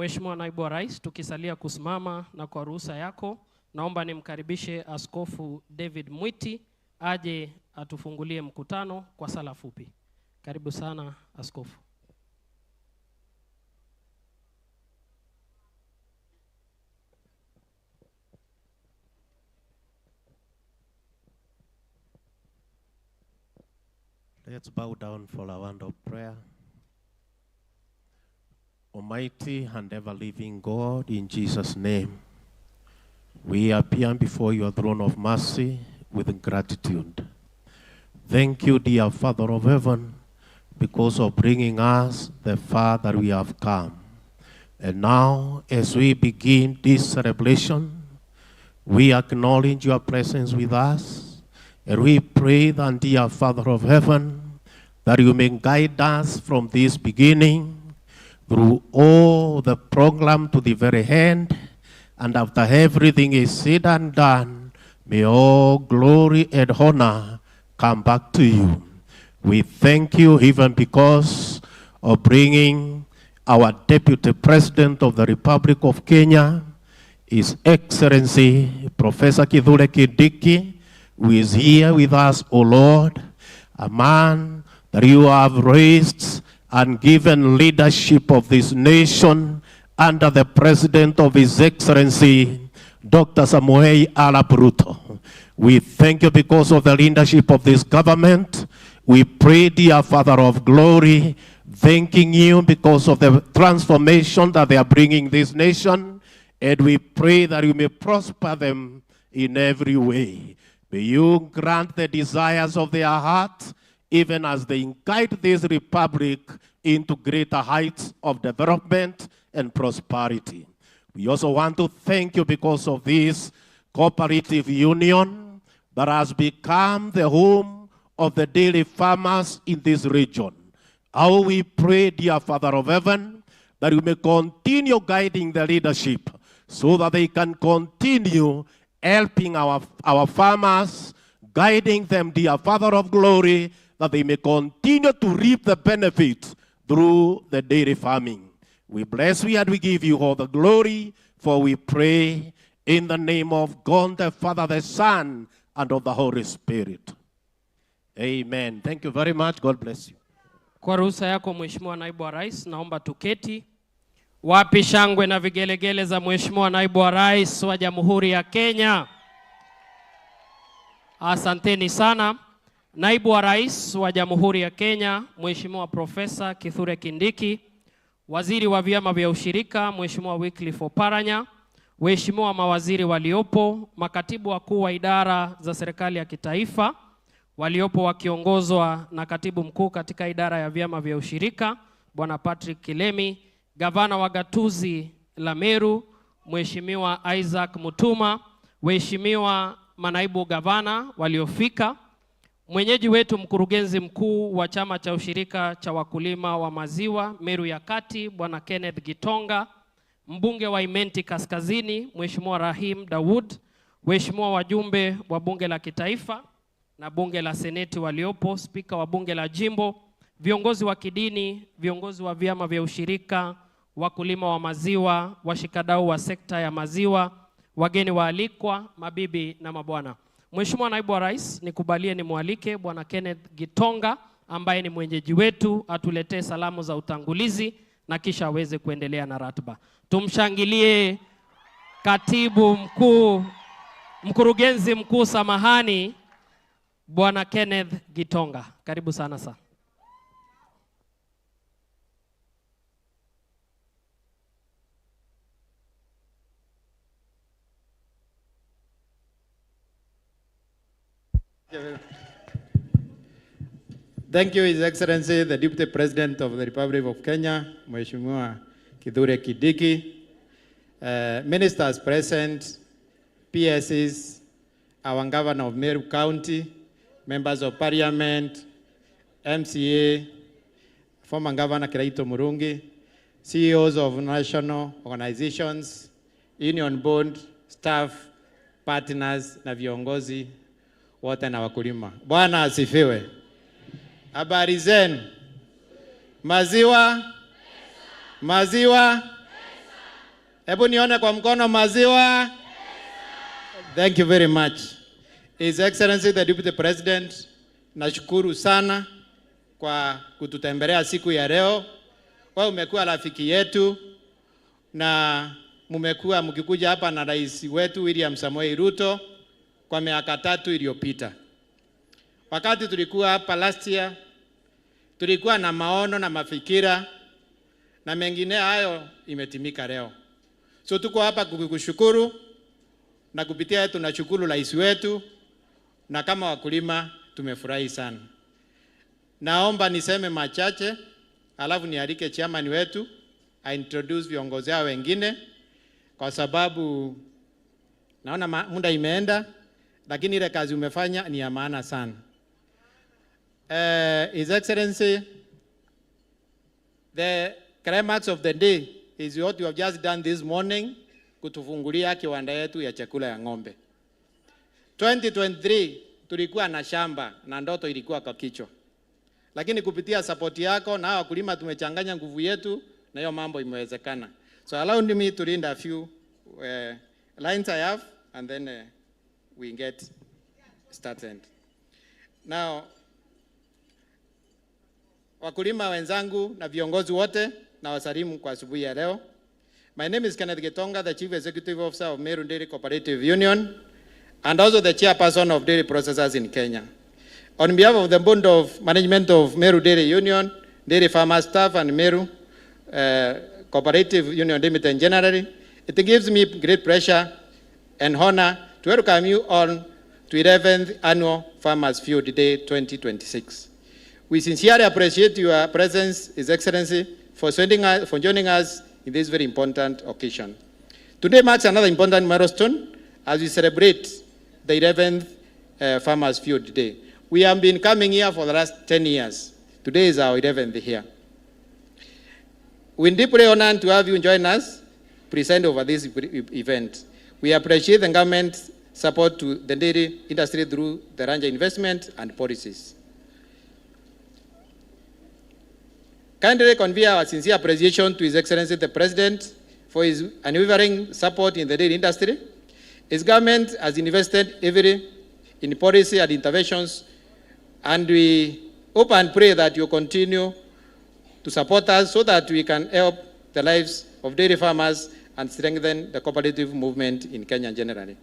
Mheshimiwa Naibu wa Rais, tukisalia kusimama na kwa ruhusa yako, naomba nimkaribishe Askofu David Mwiti aje atufungulie mkutano kwa sala fupi. Karibu sana Askofu. Let's bow down for a round of prayer. Almighty and ever-living God, in Jesus' name, we appear before your throne of mercy with gratitude. Thank you, dear Father of heaven, because of bringing us the far that we have come. And now, as we begin this celebration, we acknowledge your presence with us, and we pray that, dear Father of heaven, that you may guide us from this beginning through all the program to the very end, and after everything is said and done, may all glory and honor come back to you. We thank you even because of bringing our Deputy President of the Republic of Kenya, His Excellency Professor Kithure Kindiki, who is here with us, O Lord, a man that you have raised and given leadership of this nation under the president of His Excellency, Dr. Samoei Arap Ruto. We thank you because of the leadership of this government. We pray, dear Father of glory, thanking you because of the transformation that they are bringing this nation. And we pray that you may prosper them in every way. May you grant the desires of their heart, even as they guide this republic into greater heights of development and prosperity. We also want to thank you because of this cooperative union that has become the home of the dairy farmers in this region. How we pray, dear Father of heaven, that you may continue guiding the leadership so that they can continue helping our farmers, guiding them, dear Father of glory, that they may continue to reap the benefits through the dairy farming. We bless you and we give you all the glory, for we pray in the name of God, the Father, the Son, and of the Holy Spirit. Amen. Thank you very much. God bless you. Kwa ruhusa yako Mheshimiwa Naibu wa Rais, naomba tuketi. Wapi shangwe na vigelegele za Mheshimiwa Naibu wa Rais wa Jamhuri ya Kenya? Asanteni sana. Naibu wa Rais wa Jamhuri ya Kenya, Mheshimiwa Profesa Kithure Kindiki, Waziri wa Vyama vya Ushirika, Mheshimiwa Wycliffe Oparanya, Waheshimiwa mawaziri waliopo, makatibu wakuu wa idara za serikali ya kitaifa waliopo wakiongozwa na katibu mkuu katika idara ya vyama vya ushirika Bwana Patrick Kilemi, gavana wa gatuzi la Meru Mheshimiwa Isaac Mutuma, waheshimiwa manaibu gavana waliofika, mwenyeji wetu mkurugenzi mkuu wa chama cha ushirika cha wakulima wa maziwa Meru ya Kati Bwana Kenneth Gitonga, mbunge wa Imenti Kaskazini Mheshimiwa Rahim Dawood, waheshimiwa wajumbe wa bunge la kitaifa na bunge la seneti waliopo, spika wa bunge la jimbo, viongozi wa kidini, viongozi wa vyama vya ushirika, wakulima wa maziwa, washikadau wa sekta ya maziwa, wageni waalikwa, mabibi na mabwana. Mheshimiwa Naibu wa Rais, nikubalie nimwalike Bwana Kenneth Gitonga ambaye ni mwenyeji wetu atuletee salamu za utangulizi na kisha aweze kuendelea na ratiba. Tumshangilie katibu mkuu, mkurugenzi mkuu samahani, Bwana Kenneth Gitonga. Karibu sana sana. Thank you, His Excellency, the Deputy President of the Republic of Kenya, Mheshimiwa Kithure Kindiki, ministers present, PSs, our Governor of Meru County, members of Parliament, MCA, former Governor Kiraitu Murungi, CEOs of national organizations, union board, staff, partners, na viongozi wote na wakulima. Bwana asifiwe. Habari zenu? Maziwa? Maziwa? Hebu nione kwa mkono maziwa. Thank you very much. His Excellency the Deputy President, nashukuru sana kwa kututembelea siku ya leo. Wewe umekuwa rafiki yetu na mumekuwa mkikuja hapa na rais wetu William Samoei Ruto kwa miaka 3 iliyopita. Wakati tulikuwa hapa last year, tulikuwa na maono na mafikira na mengine hayo imetimika leo. So tuko hapa kukushukuru na kupitia tunashukuru rais wetu, na kama wakulima tumefurahi sana. Naomba niseme machache, alafu nialike chairman wetu a introduce viongozi hao wengine, kwa sababu naona muda imeenda, lakini ile kazi umefanya ni ya maana sana. His Excellency, the climax of the day is what you have just done this morning, kutufungulia kiwanda yetu ya chakula ya ng'ombe. 2023 tulikuwa na shamba na ndoto ilikuwa kwa kichwa, lakini kupitia support yako na wakulima tumechanganya nguvu yetu na hiyo mambo imewezekana. So allow me to read a few lines I have and then we get started. Now, wakulima wenzangu na viongozi wote, na wasalimu kwa asubuhi ya leo. My name is Kenneth Gitonga, the Chief Executive Officer of Meru Dairy Cooperative Union and also the Chairperson of Dairy Processors in Kenya. On behalf of the Board of Management of Meru Dairy Union, Dairy Farmers Staff and Meru Cooperative Union Limited generally, it gives me great pleasure and honor to welcome you all to 11th Annual Farmers Field Day 2026. We sincerely appreciate your presence, His Excellency, for joining us in this very important occasion. Today marks another important milestone as we celebrate the 11th Farmers Field Day. We have been coming here for the last 10 years. Today is our 11th here. We're deeply honored to have you join us, present over this event. We appreciate the government's support to the dairy industry through the range of investment and policies. Kindly convey our sincere appreciation to His Excellency the President for his unwavering support in the dairy industry. His government has invested heavily in policy and interventions, and we hope and pray that you continue to support us so that we can help the lives of dairy farmers and strengthen the cooperative movement in Kenya generally.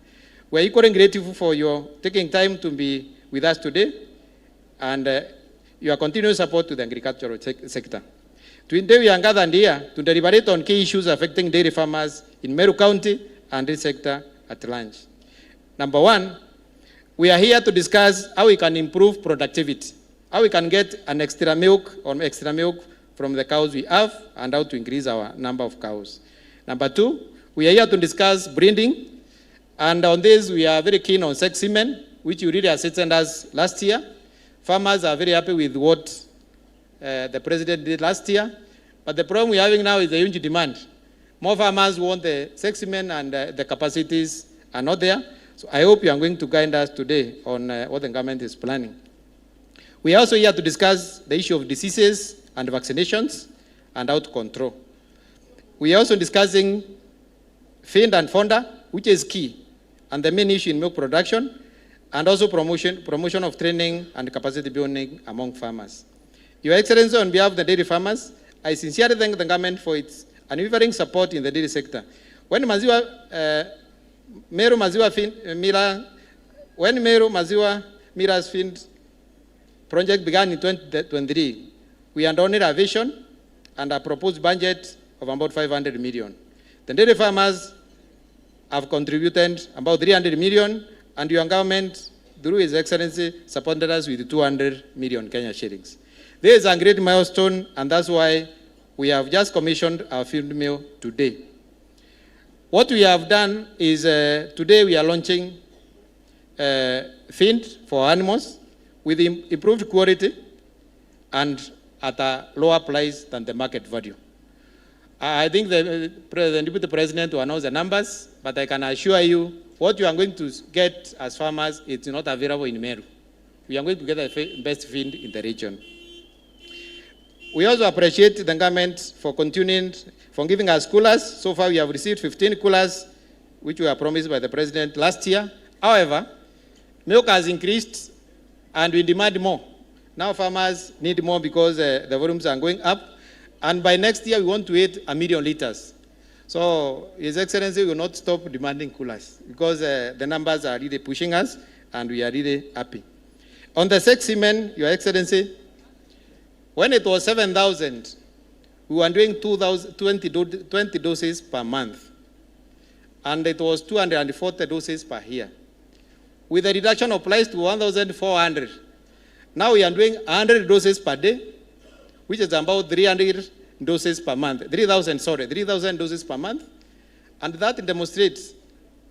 We are equally grateful for your taking time to be with us today and your continued support to the agricultural sector. Today we are gathered here to deliberate on key issues affecting dairy farmers in Meru County and this sector at large. Number one, we are here to discuss how we can improve productivity, how we can get an extra milk or extra milk from the cows we have, and how to increase our number of cows. Number two, we are here to discuss breeding, and on this we are very keen on sex semen, which you really assisted us last year. Farmers are very happy with what the president did last year, but the problem we're having now is a huge demand. More farmers want the sex semen, and the capacities are not there. So I hope you are going to guide us today on what the government is planning. We are also here to discuss the issue of diseases and vaccinations and how to control. We are also discussing feed and fodder, which is key, and the main issue in milk production, and also promotion of training and capacity building among farmers. Your Excellency, on behalf of the dairy farmers, I sincerely thank the government for its unwavering support in the dairy sector. When Meru Maziwa Mila, when Meru Maziwa Millers Feed project began in 2023, we had only a vision and a proposed budget of about 500 million. The dairy farmers have contributed about 300 million, and your government, through His Excellency, supported us with 200 million Kenya shillings. This is a great milestone, and that's why we have just commissioned our feed mill today. What we have done is today we are launching feed for animals with improved quality and at a lower price than the market value. I think the Deputy President will announce the numbers, but I can assure you what you are going to get as farmers is not available in Meru. We are going to get the best feed in the region. We also appreciate the government for for giving us coolers. So far, we have received 15 coolers, which were promised by the president last year. However, milk has increased and we demand more. Now farmers need more because the volumes are going up. And by next year, we want to hit 1 million liters. So His Excellency will not stop demanding coolers because the numbers are really pushing us and we are really happy. On the sex semen, Your Excellency, when it was 7,000, we were doing 20 doses per month. And it was 240 doses per year. With a reduction of price to 1,400, now we are doing 100 doses per day, which is about 300 doses per month. 3,000 doses per month. And that demonstrates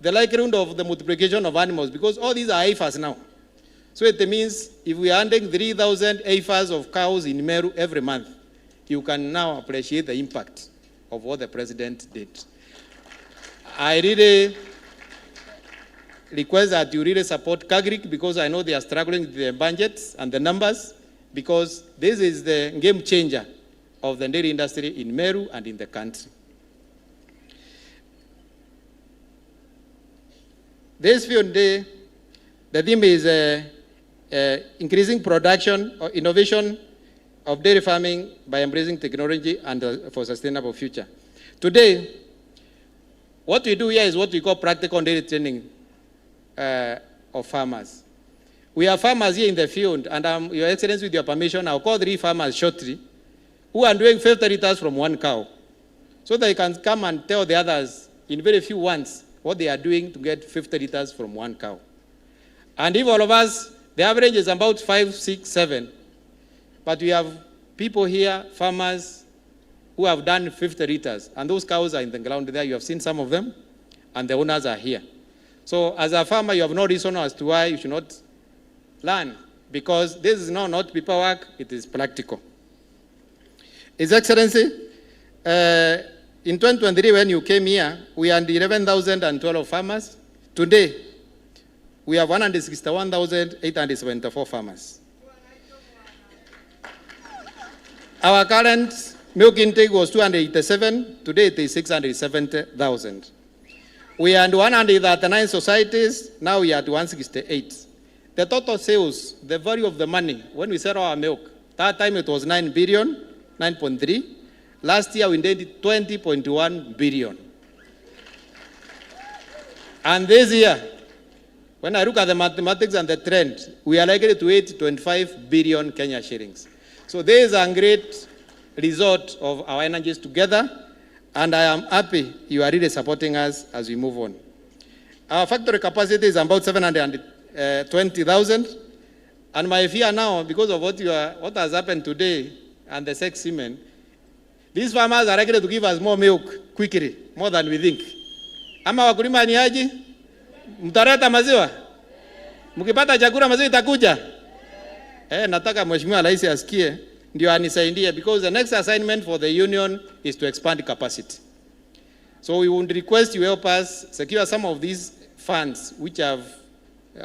the likelihood of the multiplication of animals, because all these are heifers now. So it means if we are handling 3,000 heifers of cows in Meru every month, you can now appreciate the impact of what the president did. I really request that you really support KAGRC, because I know they are struggling with their budgets and the numbers, because this is the game changer of the dairy industry in Meru and in the country. This field day, the theme is increasing production or innovation of dairy farming by embracing technology and for sustainable future. Today, what we do here is what we call practical dairy training of farmers. We have farmers here in the field, and Your Excellency, with your permission, I'll call 3 farmers shortly who are doing 50 liters from one cow, so they can come and tell the others in very few ones what they are doing to get 50 liters from one cow. And if all of us, the average is about 5, 6, 7. But we have people here, farmers, who have done 50 liters. And those cows are in the ground there. You have seen some of them, and the owners are here. So as a farmer, you have no reason as to why you should not learn, because this is not paperwork, it is practical. His Excellency, in 2023, when you came here, we had 11,012 farmers. Today, we have 161,874 farmers. Our current milk intake was 287. Today, it is 670,000. We had 139 societies. Now we are at 168. The total sales, the value of the money, when we sell our milk, that time it was 9 billion, 9.3. Last year, we did 20.1 billion. And this year, when I look at the mathematics and the trend, we are likely to hit 25 billion Kenya shillings. So this is a great result of our energies together, and I am happy you are really supporting us as we move on. Our factory capacity is about 720,000, and my fear now, because of what has happened today and the sex semen, these farmers are likely to give us more milk quickly, more than we think. Ama wakulima ni aje? Mtaleta maziwa? Mkipata chakula maziwa itakuja? Nataka Mheshimiwa Rais asikie ndio anisaidie, because the next assignment for the union is to expand capacity. So we would request you help us secure some of these funds which have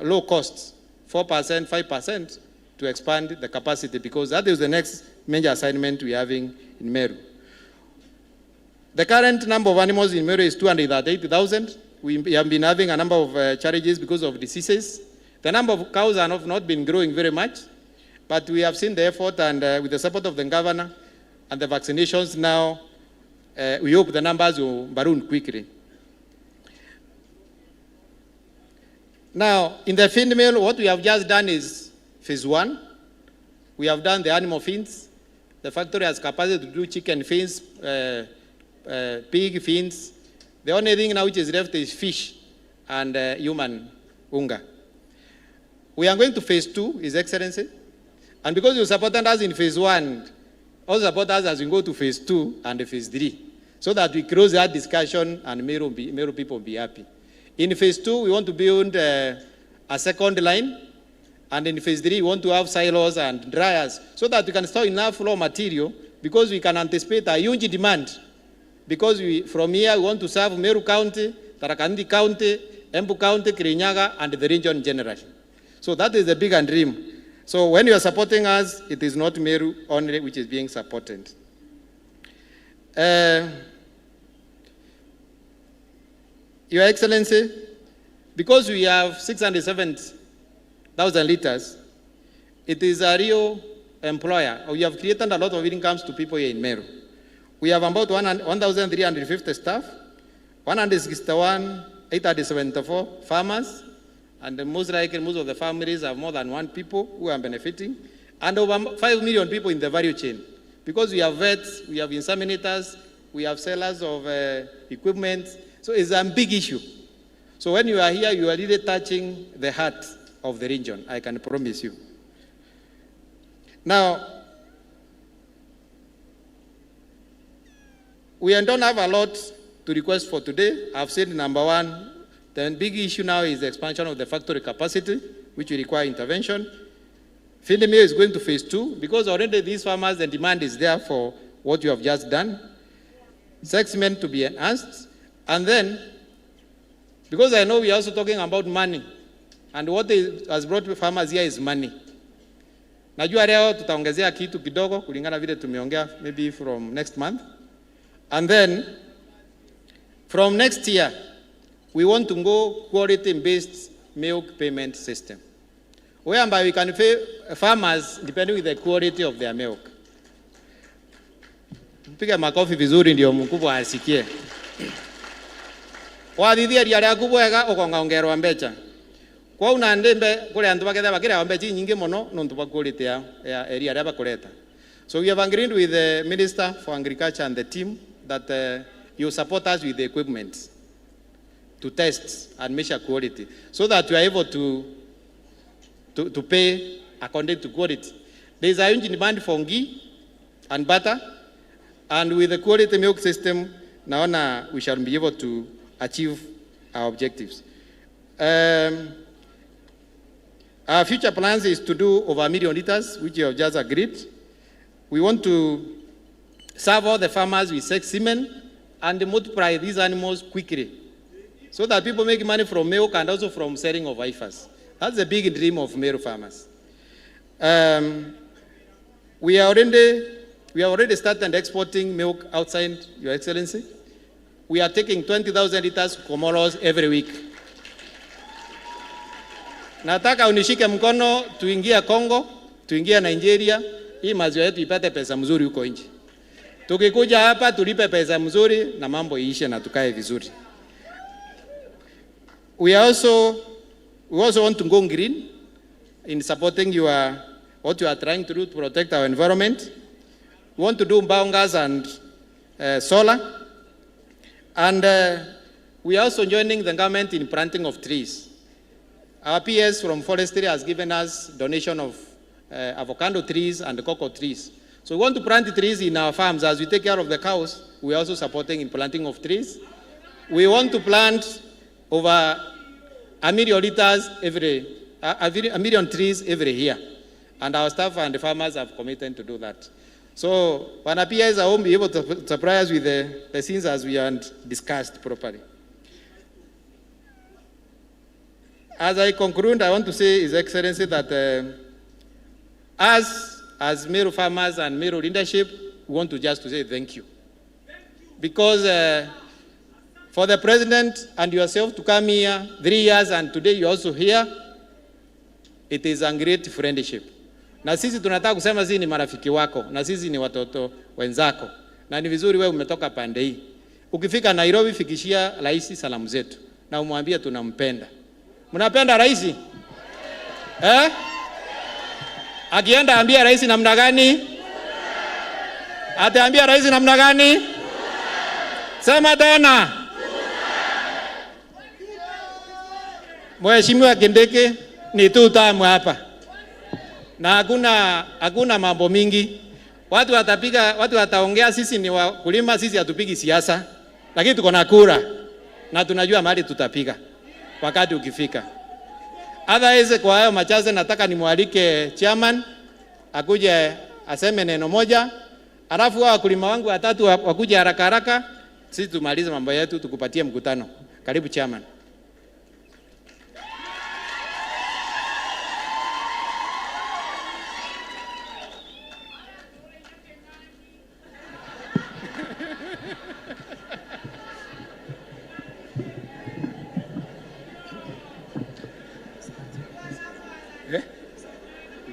low costs, 4%, 5%, to expand the capacity, because that is the next major assignment we are having in Meru. The current number of animals in Meru is 238,000. We have been having a number of challenges because of diseases. The number of cows have not been growing very much, but we have seen the effort, and with the support of the governor and the vaccinations now, we hope the numbers will balloon quickly. Now, in the feed mill, what we have just done is phase 1. We have done the animal fins. The factory has capacity to do chicken fins, pig fins. The only thing now which is left is fish and human unga. We are going to phase 2, His Excellency. And because you supported us in phase 1, also support us as we go to phase 2 and phase 3, so that we close that discussion and Meru people be happy. In phase 2, we want to build a second line. And in phase 3, we want to have silos and dryers so that we can store enough raw material, because we can anticipate a huge demand. Because from here, we want to serve Meru County, Tharaka Nithi County, Embu County, Kirinyaga, and the region generally. So that is the big dream. So when you are supporting us, it is not Meru only which is being supported. Your Excellency, because we have 670,000 liters, it is a real employer. We have created a lot of incomes to people here in Meru. We have about 1,350 staff, 161,874 farmers, and most likely most of the families have more than one people who are benefiting, and over 5 million people in the value chain. Because we have vets, we have inseminators, we have sellers of equipment, so it's a big issue. So when you are here, you are really touching the heart of the region, I can promise you. Now, we don't have a lot to request for today. I've said number one, the big issue now is the expansion of the factory capacity, which will require intervention. Findimio is going to phase 2, because already these farmers, the demand is there for what you have just done. Sex men to be enhanced. And then, because I know we are also talking about money, and what has brought farmers here is money. Najua leo tutaongezea kitu kidogo kulingana vile tumeongea, maybe from next month. And then, from next year, we want to go quality-based milk payment system, whereby we can pay farmers depending on the quality of their milk. Piga makofi vizuri ndio mkubwa asikie. Wathithia ria rĩaku bwega ukongaongerwa mbeca. Kwa una ndembe kuri andu baketha bakira mbeca nyingi muno nontu bwa quality ya area ria bakureta. So we have agreed with the Minister for Agriculture and the team that you support us with the equipment to test and measure quality so that we are able to pay according to quality. There is a huge demand for ghee and butter, and with the quality milk system, naona we shall be able to achieve our objectives. Our future plans is to do over 1 million liters, which you have just agreed. We want to serve all the farmers with sex semen and multiply these animals quickly so that people make money from milk and also from selling of heifers. That's the big dream of Meru farmers. We have already started exporting milk outside, Your Excellency. We are taking 20,000 liters Comoros every week. Nataka unishike mkono tuingie Congo, tuingie Nigeria, hii maziwa yetu ipate pesa mzuri huko nje. Tukikuja hapa tulipe pesa mzuri na mambo iishe na tukae vizuri. We also want to go green in supporting what you are trying to do to protect our environment. We want to do biogas and solar. And we are also joining the government in planting of trees. Our PS from forestry has given us donation of avocado trees and cocoa trees. So we want to plant trees in our farms. As we take care of the cows, we are also supporting in planting of trees. We want to plant over 1 million liters every, 1 million trees every year. And our staff and the farmers have committed to do that. So when our PS won't be able to surprise us with the things as we haven't discussed properly. As I conclude, I want to say, His Excellency, that us, as Meru farmers and Meru leadership, we want to just to say thank you. Because for the president and yourself to come here 3 years and today you're also here, it is a great friendship. Na sisi tunataka kusema sisi ni marafiki wako, na sisi ni watoto wenzako. Na ni vizuri wewe umetoka pande hii. Ukifika Nairobi fikishia rais salamu zetu na umwambie tunampenda. Mnapenda rais? Eh? Akienda ambia rais namna gani? Ataambia rais namna gani? Sema tena. Mheshimiwa Kindiki ni tu tamu hapa. Na hakuna mambo mingi. Watu watapiga, watu wataongea, sisi ni wakulima, sisi hatupigi siasa. Lakini tuko na kura na tunajua mahali tutapiga wakati ukifika. Otherwise, kwa hayo machache nataka nimwalike chairman akuje aseme neno moja, alafu wakulima wangu watatu wakuje haraka haraka, sisi tumalize mambo yetu tukupatie mkutano. Karibu chairman.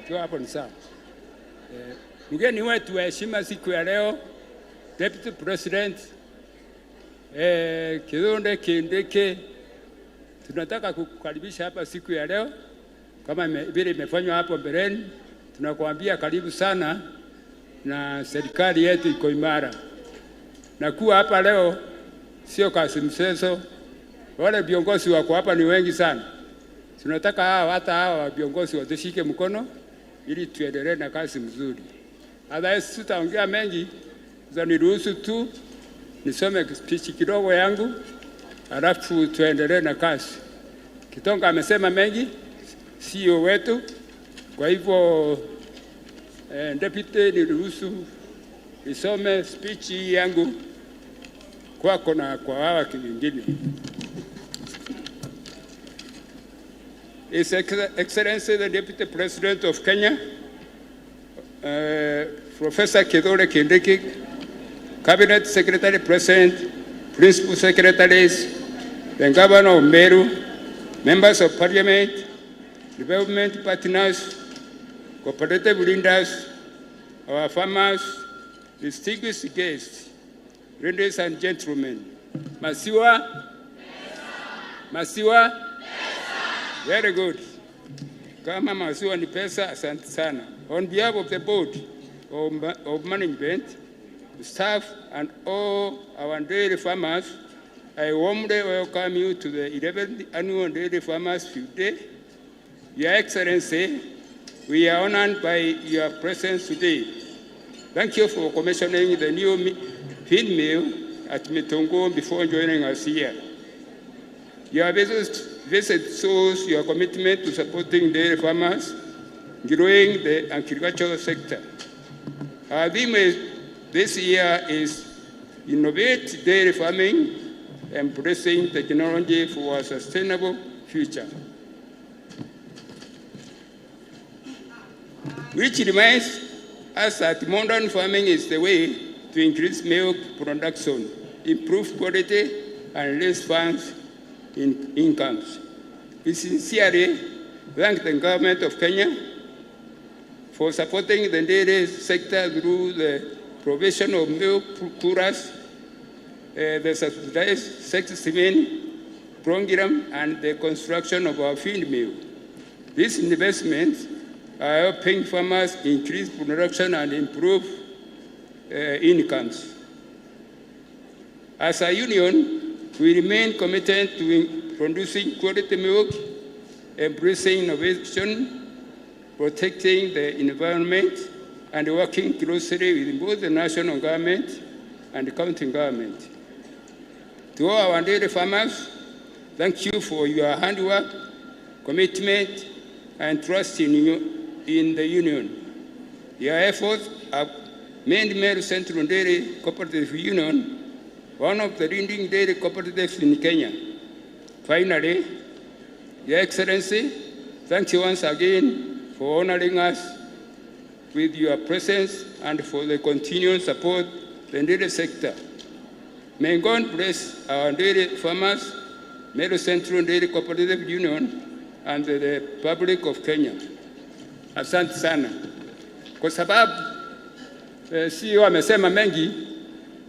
Ikiwa hapo ni sawa. Mgeni wetu wa heshima siku ya leo, Deputy President Kithure Kindiki, tunataka kukukaribisha hapa siku ya leo kama vile imefanywa hapo mbeleni. Tunakuambia karibu sana, na serikali yetu iko imara, na kuwa hapa leo sio kazi mchezo. Wale viongozi wako hapa ni wengi sana. Tunataka hawa, hata hawa viongozi watushike mkono ili tuendelee na kazi mzuri. Otherwise sitaongea mengi, sasa niruhusu tu nisome speech kidogo yangu, halafu tuendelee na kazi. Kitonga amesema mengi, CEO wetu. Kwa hivyo deputy, niruhusu nisome speech hii yangu kwako na kwa hawa wengine. His Excellency the Deputy President of Kenya, Professor Kithure Kindiki, Cabinet Secretary President, Principal Secretaries, the Governor of Meru, Members of Parliament, Development Partners, Cooperative Leaders, our farmers, distinguished guests, ladies and gentlemen. Maziwa? Maziwa? Very good. Kama maziwa ni pesa, asante sana. On behalf of the board of management, staff, and all our dairy farmers, I warmly welcome you to the 11th Annual Dairy Farmers Field Day. Your Excellency, we are honored by your presence today. Thank you for commissioning the new feed mill at Mitungu before joining us here. Your visit shows your commitment to supporting dairy farmers, growing the agricultural sector. Our theme this year is Innovate Dairy Farming, Embracing Technology for a Sustainable Future, which reminds us that modern farming is the way to increase milk production, improve quality, and raise funds in incomes. We sincerely thank the government of Kenya for supporting the dairy sector through the provision of milk coolers, the subsidized sex semen program, and the construction of our feed mill. These investments are helping farmers increase production and improve incomes. As a union, we remain committed to producing quality milk, embracing innovation, protecting the environment, and working closely with both the national government and the county government. To all our dairy farmers, thank you for your hard work, commitment, and trust in the union. Your efforts have made Meru Central Dairy Cooperative Union one of the leading dairy cooperatives in Kenya. Finally, Your Excellency, thank you once again for honoring us with your presence and for the continued support to the dairy sector. May God bless our dairy farmers, Meru Central Dairy Cooperative Union, and the Republic of Kenya. Asante sana. Kwa sababu CEO amesema mengi,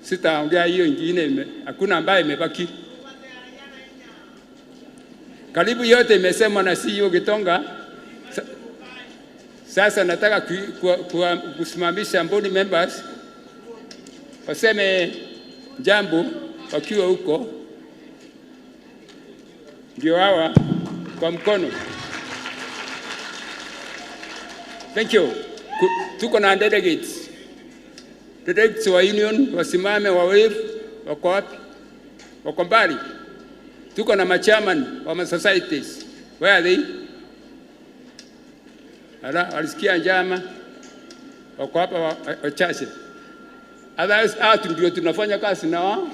sitaongea hiyo ingine, hakuna ambaye imebaki. Karibu yote imesemwa na CEO Gitonga. Sasa nataka kusimamisha board members waseme jambo wakiwa huko, ndio hawa kwa mkono. Thank you. Tuko na delegates. Delegates wa union wasimame, wa wave, wako wapi? Wako mbali. Tuko na machairman wa societies. Where are they? Ala, walisikia njama, wako hapa wachache. Others, ndio tunafanya kazi na wao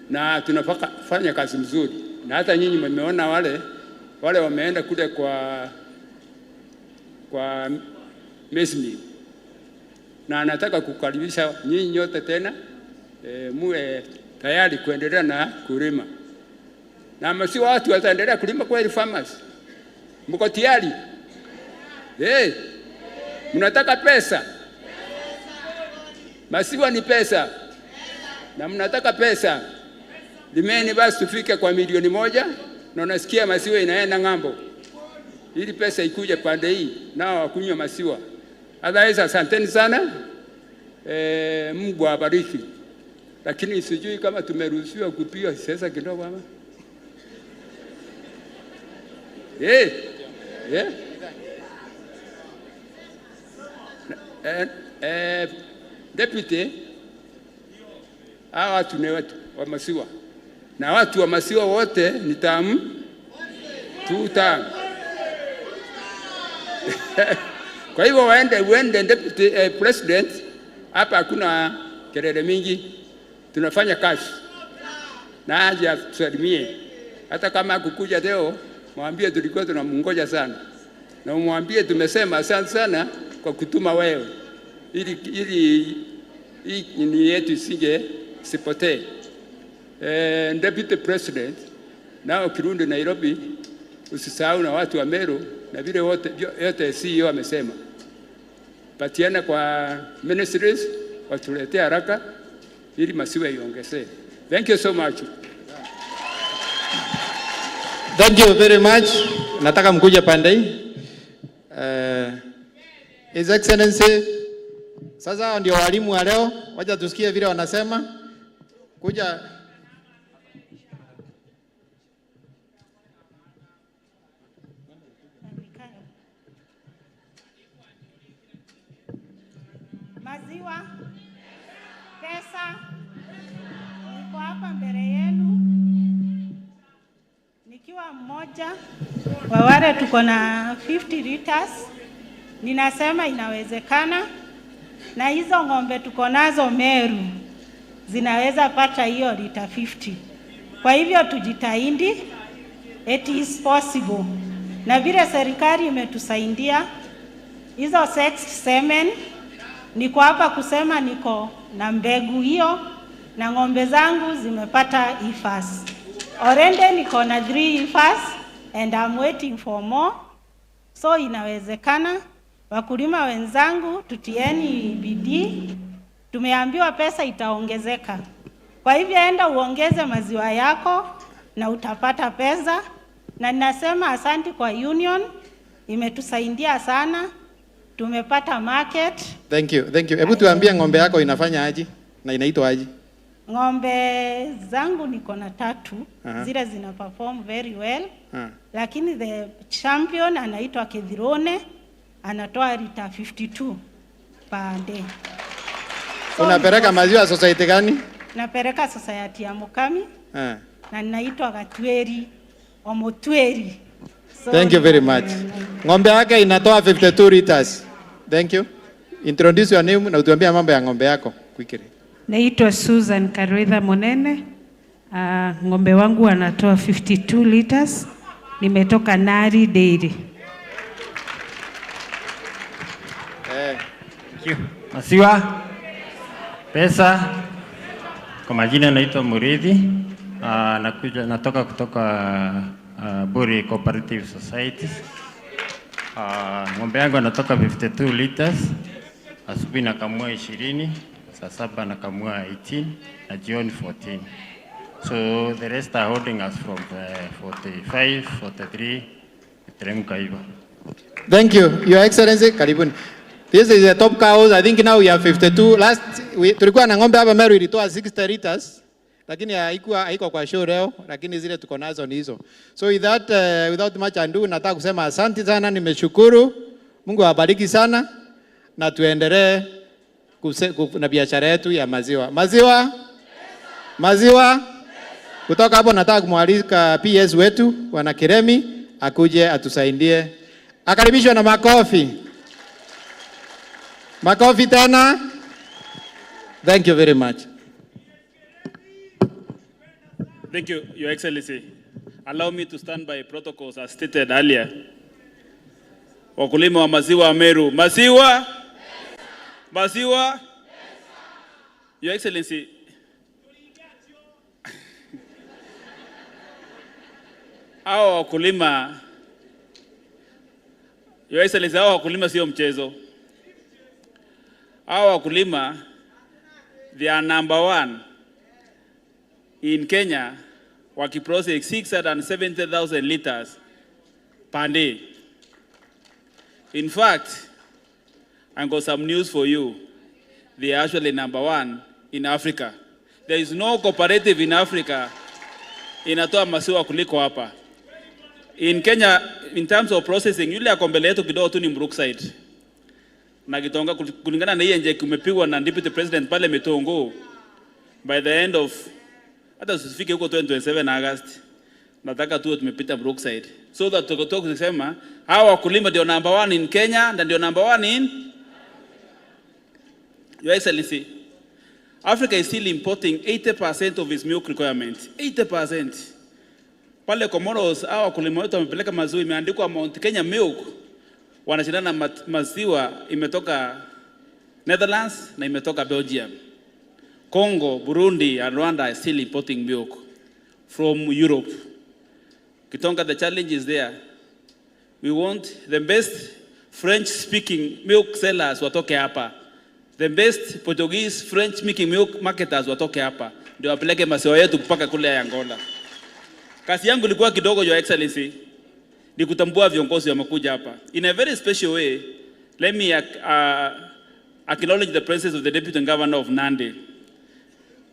na tunafanya kazi mzuri. Na hata nyinyi mmeona wale wameenda kule kwa Mesmi. Na anataka kukaribisha nyinyi nyote tena, muwe tayari kuendelea na kulima. Na msi watu wataendelea kulima kweli farmers. Mko tayari? Mnataka pesa? Maziwa ni pesa. Na mnataka pesa. Limeni basi tufike kwa 1,000,000 na unasikia maziwa inaenda ng'ambo. Ili pesa ikuje pande hii nao wakunywa maziwa. Otherwise, asanteni sana. Mungu awabariki. Lakini sijui kama tumeruhusiwa kupiga siasa kidogo ama. Deputy, hawa watu ni watu wa maziwa. Na watu wa maziwa wote ni tamu. Tu tamu. Kwa hivyo uende deputy president, hapa hakuna kelele mingi. Tunafanya kazi. Na aje atusalimie. Hata kama hakukuja leo, mwambie tulikuwa tunamngoja sana. Na umwambie tumesema asante sana kwa kutuma wewe. Ili hii ni yetu isije sipotee. Deputy President, nao Kirundi Nairobi, usisahau na watu wa Meru na vile wote yote CEO amesema. Patiana kwa ministries watuletee haraka ili maziwa iongezee. Thank you so much. Thank you very much. Nataka mkuje pande hii. His Excellency, sasa ndio walimu wa leo, wacha tusikie vile wanasema. Kuja. Maziwa, pesa, niko hapa mbele yenu nikiwa mmoja wa wale tuko na 50 liters. Ninasema inawezekana, na hizo ng'ombe tuko nazo Meru zinaweza pata hiyo lita 50. Kwa hivyo tujitahidi, it is possible. Na vile serikali imetusaidia hizo sexed semen, niko hapa kusema niko na mbegu hiyo na ng'ombe zangu zimepata IFAS. Already niko na 3 IFAS and I'm waiting for more. So inawezekana. Wakulima wenzangu, tutieni bidii. Tumeambiwa pesa itaongezeka. Kwa hivyo enda uongeze maziwa yako na utapata pesa. Na ninasema asanti kwa union, imetusaidia sana. Tumepata market. Thank you, thank you. Hebu tuambie ng'ombe yako inafanya aje na inaitwa aje? Ng'ombe zangu niko na 3, zile zina perform very well. Lakini the champion anaitwa Kithirone, anatoa lita 52 per day. So, unapeleka maziwa society gani? Napeleka society ya Mukami. Na ninaitwa Gatweri Omotweri. So, thank you very much. Ng'ombe yake inatoa 52 liters. Thank you. Introduce your name na utuambie mambo ya ng'ombe yako quickly. Naitwa Susan Karwetha Monene. Ng'ombe wangu anatoa 52 liters. Nimetoka Nari Dairy. Thank you. Maziwa, pesa. Kwa majina naitwa Murithi. Natoka kutoka Buri Cooperative Society. Ng'ombe yangu anatoka 52 liters. Asubuhi nakamua 20, saa 7 nakamua 18 na jioni 14. So the rest are holding us from the 45, 43, teremka hivyo. Thank you, Your Excellency, karibuni. This is the top cows. I think now we have 52. Last we, tulikuwa na ng'ombe hapa Meru ilitoa 60 liters. Lakini haiko kwa show leo, lakini zile tuko nazo ni hizo. So with that, without much ado, nataka kusema asante sana, nimeshukuru. Mungu awabariki sana na tuendelee na biashara yetu ya maziwa. Maziwa? Maziwa? Kutoka hapo nataka kumwalika PS wetu Bwana Kiremi akuje atusaidie. Akaribishwa na makofi. Makofi tena. Thank you very much. Thank you, Your Excellency. Allow me to stand by protocols as stated earlier. Wakulima wa maziwa Meru. Maziwa? Maziwa? Your Excellency. Hao wakulima, Your Excellency, hao wakulima sio mchezo. Hawa wakulima, they are number one in Kenya, wakiprocess 670,000 liters per day. In fact, I got some news for you. They are actually number one in Africa. There is no cooperative in Africa inatoa maziwa kuliko hapa. In Kenya, in terms of processing, yule ako mbele yetu kidogo tu ni Brookside. Na Gitonga, kulingana na hii nje kumepigwa na Deputy President pale Mitungu, by the end of, hata usifike huko 2027 August, nataka tuwe tumepita Brookside so that tukotoka kusema hawa wakulima ndio number one in Kenya na ndio number one in. Your Excellency, Africa is still importing 80% of its milk requirement. 80%. Pale Comoros hawa wakulima wetu wamepeleka maziwa imeandikwa Mount Kenya Milk, wanashindana na maziwa imetoka Netherlands na imetoka Belgium. Congo, Burundi and Rwanda are still importing milk from Europe. Kitonga, the challenge is there. We want the best French-speaking milk sellers watoke hapa. The best Portuguese, French-speaking milk marketers watoke hapa. Ndio wapeleke maziwa yetu mpaka kule Angola. Kazi yangu ilikuwa kidogo, Your Excellency, ni kutambua viongozi wamekuja hapa. In a very special way, let me acknowledge the presence of the Deputy Governor of Nandi.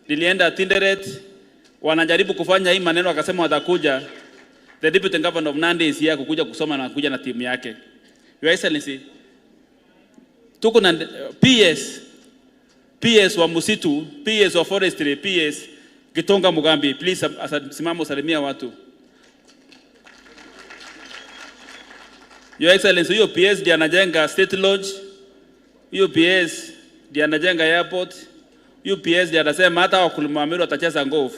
Nilienda Tinderet, wanajaribu kufanya hii maneno, wakasema watakuja. The Deputy Governor of Nandi is here kukuja kusoma na kuja na timu yake. Your Excellency, tuko na PS, PS wa msitu, PS wa forestry, PS Gitonga Mugambi, please simama usalimia watu. Your Excellency, huyo PS ndiye anajenga State Lodge, huyo PS ndiye anajenga airport, huyo PS ndiye anasema hata wakulima wa Meru watacheza golf.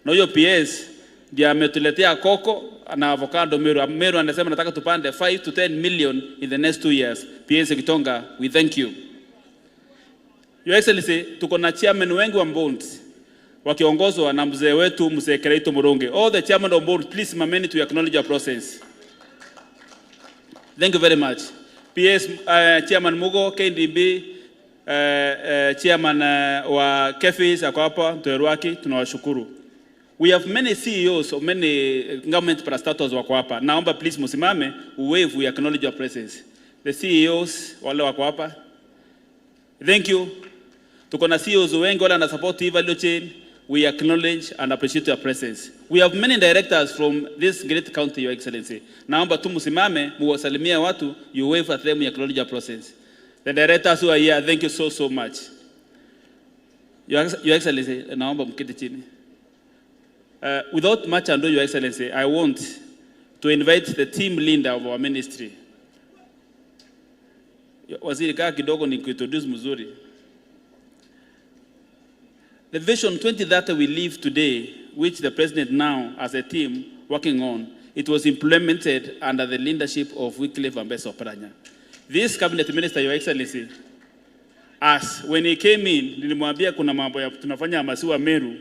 Na huyo PS ndiye ametuletea cocoa na avocado Meru. Meru anasema nataka tupande 5 to 10 million in the next 2 years. PS Gitonga, we thank you. Your Excellency, tuko na chairman wengi wa boards wakiongozwa na mzee wetu, Mzee Kiraitu Murungi. All the chairman of board, please simameni to acknowledge your presence. Thank you very much. PS Chairman Mugo, KNDB, Chairman wa KEPHIS ako hapa, Mtoerwaki, tunawashukuru. We have many CEOs of many government parastatals wako hapa. Naomba please musimame, wave, we acknowledge your presence. The CEOs wale wako hapa. Thank you. Tuko na CEOs wengi wale wana support hii value chain. We acknowledge and appreciate your presence. We have many directors from this great county, Your Excellency. Naomba tu musimame, muwasalimie watu, you wave at them, we acknowledge your presence. The directors who are here, thank you so, so much. Your Excellency, naomba mketi chini. Without much ado, Your Excellency, I want to invite the team leader of our ministry. Waziri, kaa kidogo ni kuintroduce mzuri. The Vision 2030 we live today, which the President now as a team working on, it was implemented under the leadership of Wycliffe Ambetsa Oparanya. This cabinet minister, Your Excellency, as when he came in, nilimwambia kuna mambo ya tunafanya maziwa Meru,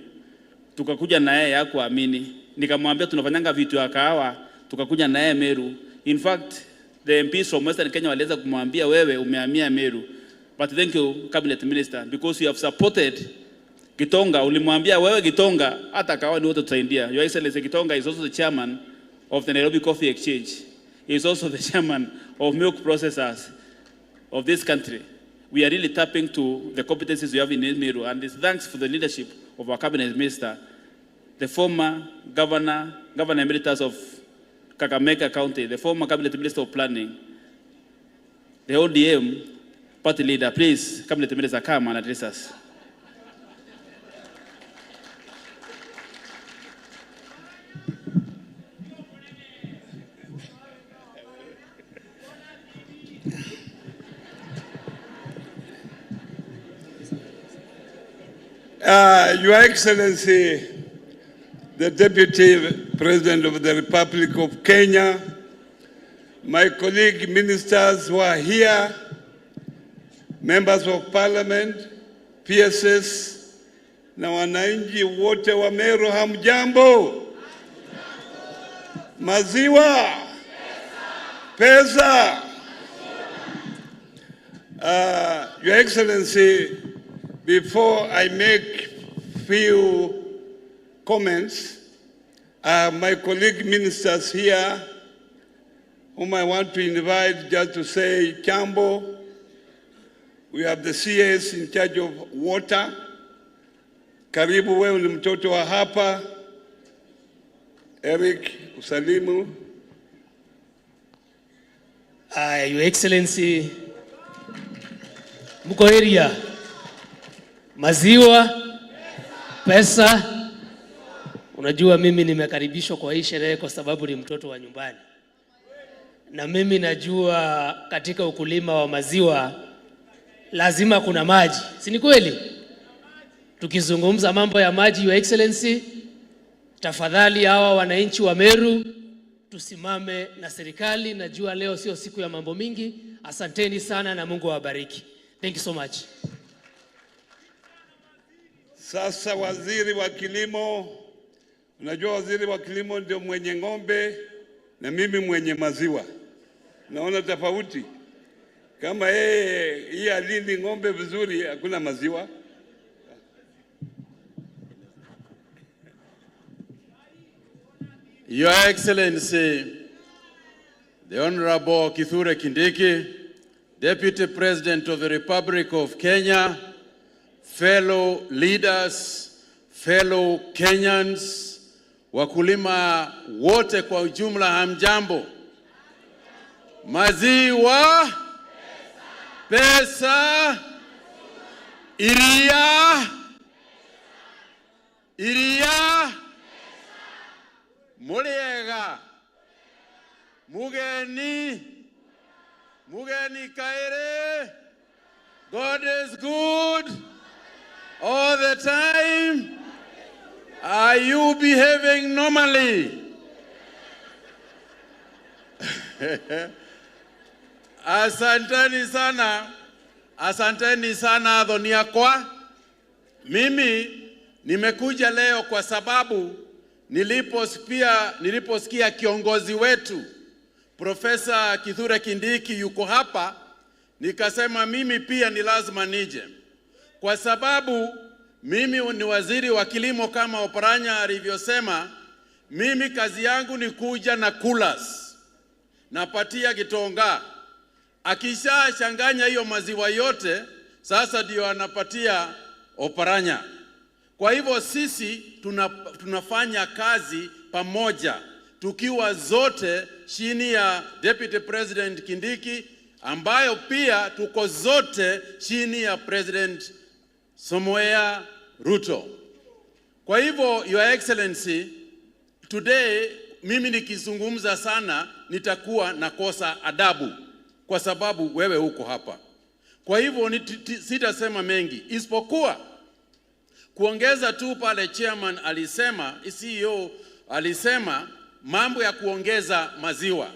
tukakuja na yeye, hakuamini. Nikamwambia tunafanyanga vitu ya kahawa, tukakuja na yeye Meru. In fact, the MPs from Western Kenya waliweza kumwambia, "Wewe umehamia Meru." But thank you, cabinet minister, because you have supported Gitonga. Ulimwambia, "Wewe Gitonga, hata kahawa ni wote tutasaidia." Your Excellency, Gitonga is also the chairman of the Nairobi Coffee Exchange. He is also the chairman of milk processors of this country. We are really tapping to the competencies we have in Meru, and it's thanks for the leadership of our cabinet minister, the former governor, governor emeritus of Kakamega County, the former cabinet minister of planning, the ODM party leader. Please, cabinet minister, come and address us. Your Excellency, the Deputy President of the Republic of Kenya, my colleague ministers who are here, members of parliament, PSs, na wananchi wote wa Meru, hamjambo? Maziwa, pesa. Your Excellency, before I make few comments, my colleague ministers here, whom I want to invite just to say Jambo. We have the CS in charge of water. Karibu, wewe ni mtoto wa hapa. Eric, usalimu. Your Excellency, mko area, maziwa, pesa. Unajua mimi nimekaribishwa kwa hii sherehe kwa sababu ni mtoto wa nyumbani, na mimi najua katika ukulima wa maziwa lazima kuna maji, si ni kweli? Tukizungumza mambo ya maji, Your Excellency, tafadhali hawa wananchi wa Meru tusimame na serikali. Najua leo sio siku ya mambo mingi. Asanteni sana na Mungu awabariki. Thank you so much. Sasa waziri wa kilimo, unajua waziri wa kilimo ndio mwenye ng'ombe na mimi mwenye maziwa. Naona tofauti. Kama yeye hii alindi ng'ombe vizuri, hakuna maziwa. Your Excellency, the Honorable Kithure Kindiki, Deputy President of the Republic of Kenya, fellow leaders, fellow Kenyans, wakulima wote kwa ujumla, hamjambo. Maziwa, pesa, iria, iria, muriega, mugeni, mugeni kaire. God is good all the time. Are you behaving normally? Asanteni sana, asanteni sana Adhonia kwa. Mimi nimekuja leo kwa sababu niliposikia kiongozi wetu Profesa Kithure Kindiki yuko hapa, nikasema mimi pia ni lazima nije, kwa sababu mimi ni waziri wa kilimo kama Oparanya alivyosema. Mimi kazi yangu ni kuja na coolers, napatia Gitonga, akishachanganya hiyo maziwa yote, sasa ndio anapatia Oparanya. Kwa hivyo sisi tunafanya kazi pamoja tukiwa zote chini ya Deputy President Kindiki, ambayo pia tuko zote chini ya President Samoei Ruto. Kwa hivyo, Your Excellency, today mimi nikizungumza sana nitakuwa nakosa adabu kwa sababu wewe uko hapa. Kwa hivyo sitasema mengi isipokuwa kuongeza tu pale chairman alisema, CEO alisema mambo ya kuongeza maziwa.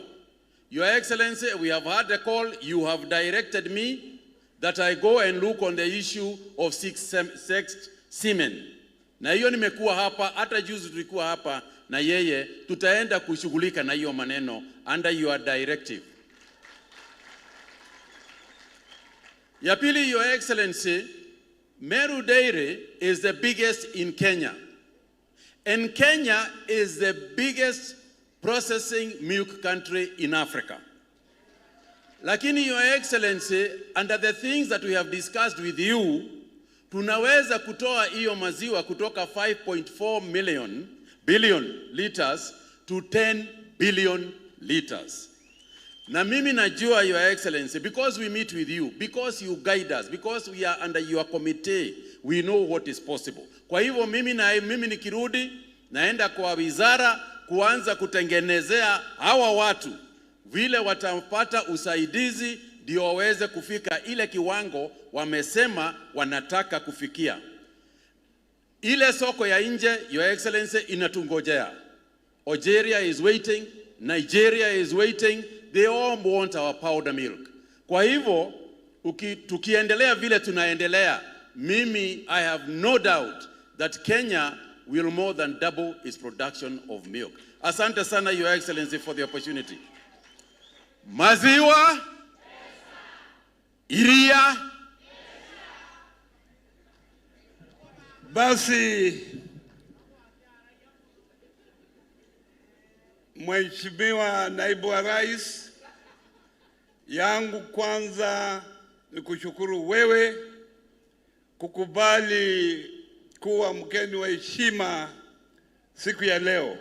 Your Excellency, we have had a call. You have directed me that I go and look on the issue of sexed semen. Na hiyo nimekuwa hapa, hata juzi tulikuwa hapa na yeye, tutaenda kushughulika na hiyo maneno under your directive. Ya pili, Your Excellency, Meru Dairy is the biggest in Kenya. And Kenya is the biggest processing milk country in Africa. Lakini Your Excellency, under the things that we have discussed with you, tunaweza kutoa hiyo maziwa kutoka 5.4 billion liters to 10 billion liters. Na mimi najua, Your Excellency, because we meet with you, because you guide us, because we are under your committee, we know what is possible. Kwa hivyo mimi nikirudi naenda kwa wizara kuanza kutengenezea hawa watu vile watapata usaidizi ndio waweze kufika ile kiwango wamesema wanataka kufikia. Ile soko ya nje, Your Excellency, inatungojea. Algeria is waiting, Nigeria is waiting, they all want our powder milk. Kwa hivyo, tukiendelea vile tunaendelea, mimi I have no doubt that Kenya will more than double its production of milk. Asante sana, Your Excellency, for the opportunity. Maziwa, iria, Basi Mheshimiwa Naibu wa Rais, yangu kwanza ni kushukuru wewe kukubali kuwa mgeni wa heshima siku ya leo.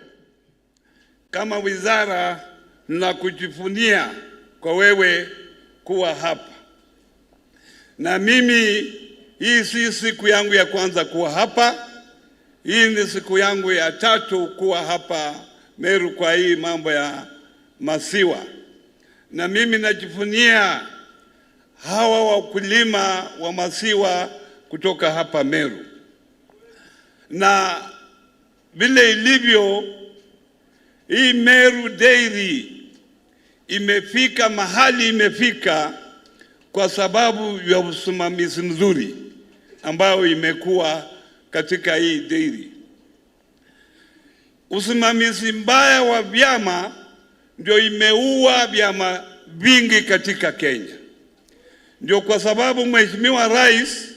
Kama wizara na kujivunia kwa wewe kuwa hapa. Na mimi hii si siku yangu ya kwanza kuwa hapa, hii ni siku yangu ya tatu kuwa hapa Meru kwa hii mambo ya maziwa. Na mimi najivunia hawa wakulima wa maziwa kutoka hapa Meru. Na vile ilivyo hii Meru Dairy imefika mahali imefika kwa sababu ya usimamizi mzuri ambayo imekuwa katika hii dairy. Usimamizi mbaya wa vyama ndio imeua vyama vingi katika Kenya. Ndio kwa sababu, Mheshimiwa Rais,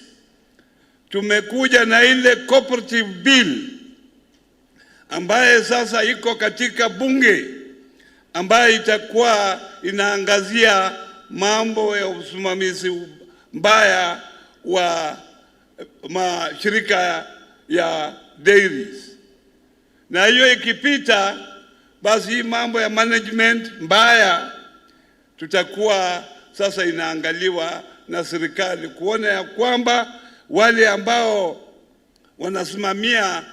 tumekuja na ile cooperative bill ambaye sasa iko katika bunge, ambayo itakuwa inaangazia mambo ya usimamizi mbaya wa mashirika ya dairies. Na hiyo ikipita, basi hii mambo ya management mbaya tutakuwa sasa inaangaliwa na serikali kuona ya kwamba wale ambao wanasimamia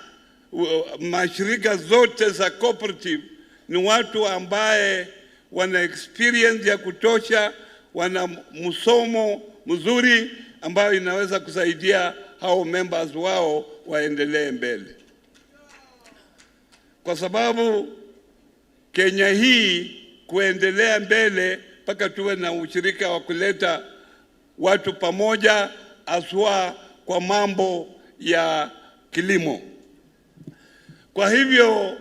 mashirika zote za cooperative ni watu ambaye wana experience ya kutosha, wana msomo mzuri ambayo inaweza kusaidia hao members wao waendelee mbele, kwa sababu Kenya hii kuendelea mbele mpaka tuwe na ushirika wa kuleta watu pamoja, haswa kwa mambo ya kilimo. Kwa hivyo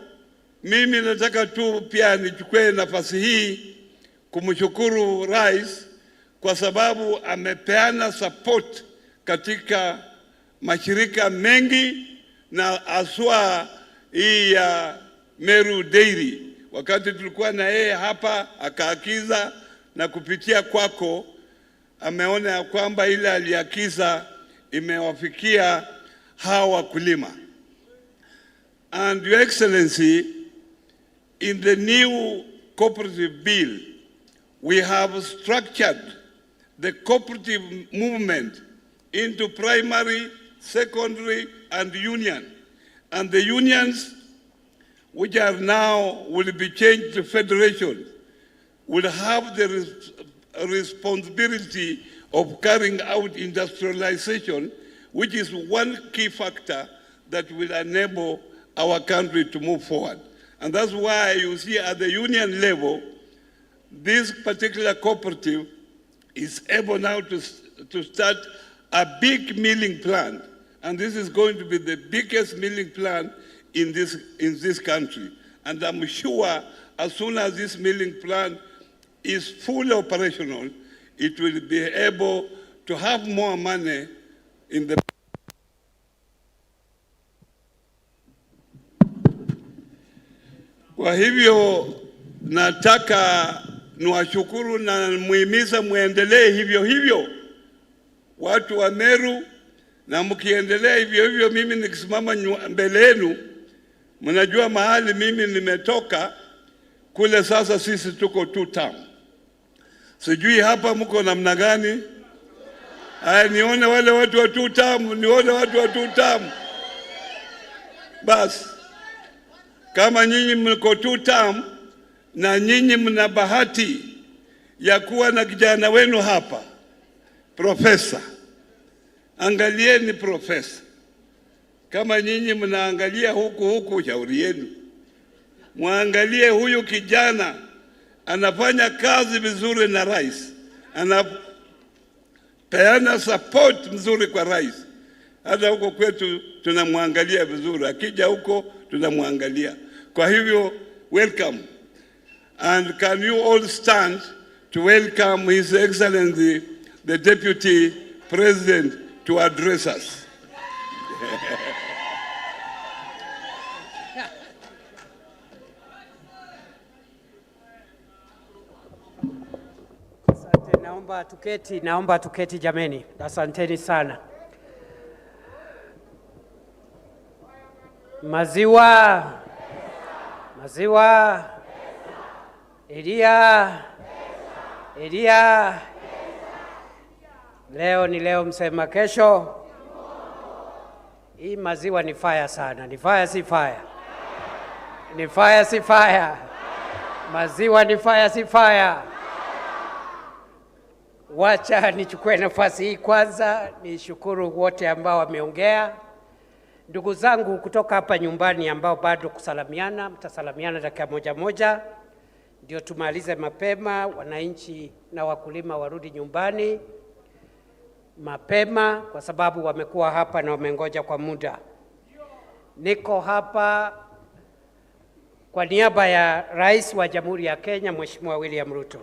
mimi nataka tu pia nichukue nafasi hii kumshukuru Rais kwa sababu amepeana support katika mashirika mengi na haswa hii ya Meru Dairy. Wakati tulikuwa na yeye hapa akaagiza, na kupitia kwako ameona ya kwamba ile aliagiza imewafikia hawa wakulima. And Your Excellency, in the new cooperative bill, we have structured the cooperative movement into primary, secondary, and union. And the unions, which are now will be changed to federation, will have the responsibility of carrying out industrialization, which is one key factor that will enable our country to move forward. And that's why you see at the union level, this particular cooperative is able now to start a big milling plant. And this is going to be the biggest milling plant in this country. And I'm sure as soon as this milling plant is fully operational, it will be able to have more money in the Kwa hivyo nataka niwashukuru na muhimiza muendelee hivyo hivyo, watu wa Meru, na mkiendelea hivyo hivyo, mimi nikisimama mbele yenu, mnajua mahali mimi nimetoka kule. Sasa sisi tuko two term, sijui hapa mko namna gani? Aya, nione wale watu wa two term, nione watu wa two term. Basi kama nyinyi mko two term na nyinyi mna bahati ya kuwa na kijana wenu hapa, profesa. Angalieni profesa. Kama nyinyi mnaangalia huku huku, shauri yenu. Mwangalie huyu kijana anafanya kazi vizuri na rais, anapeana support mzuri kwa rais. Hata huko kwetu tunamwangalia vizuri, akija huko tunamwangalia. Kwa hivyo welcome, and can you all stand to welcome His Excellency the Deputy President to address us. Naomba tuketi, naomba tuketi jameni. Asanteni sana. Maziwa, maziwa, Elia, Elia. Leo ni leo, msema kesho. Hii maziwa ni fire sana, ni fire si fire? Ni fire si fire? Maziwa ni fire si fire? Wacha nichukue nafasi hii kwanza nishukuru wote ambao wameongea. Ndugu zangu kutoka hapa nyumbani ambao bado kusalamiana, mtasalamiana dakika moja moja ndio tumalize mapema, wananchi na wakulima warudi nyumbani mapema, kwa sababu wamekuwa hapa na wamengoja kwa muda. Niko hapa kwa niaba ya Rais wa Jamhuri ya Kenya, Mheshimiwa William Ruto.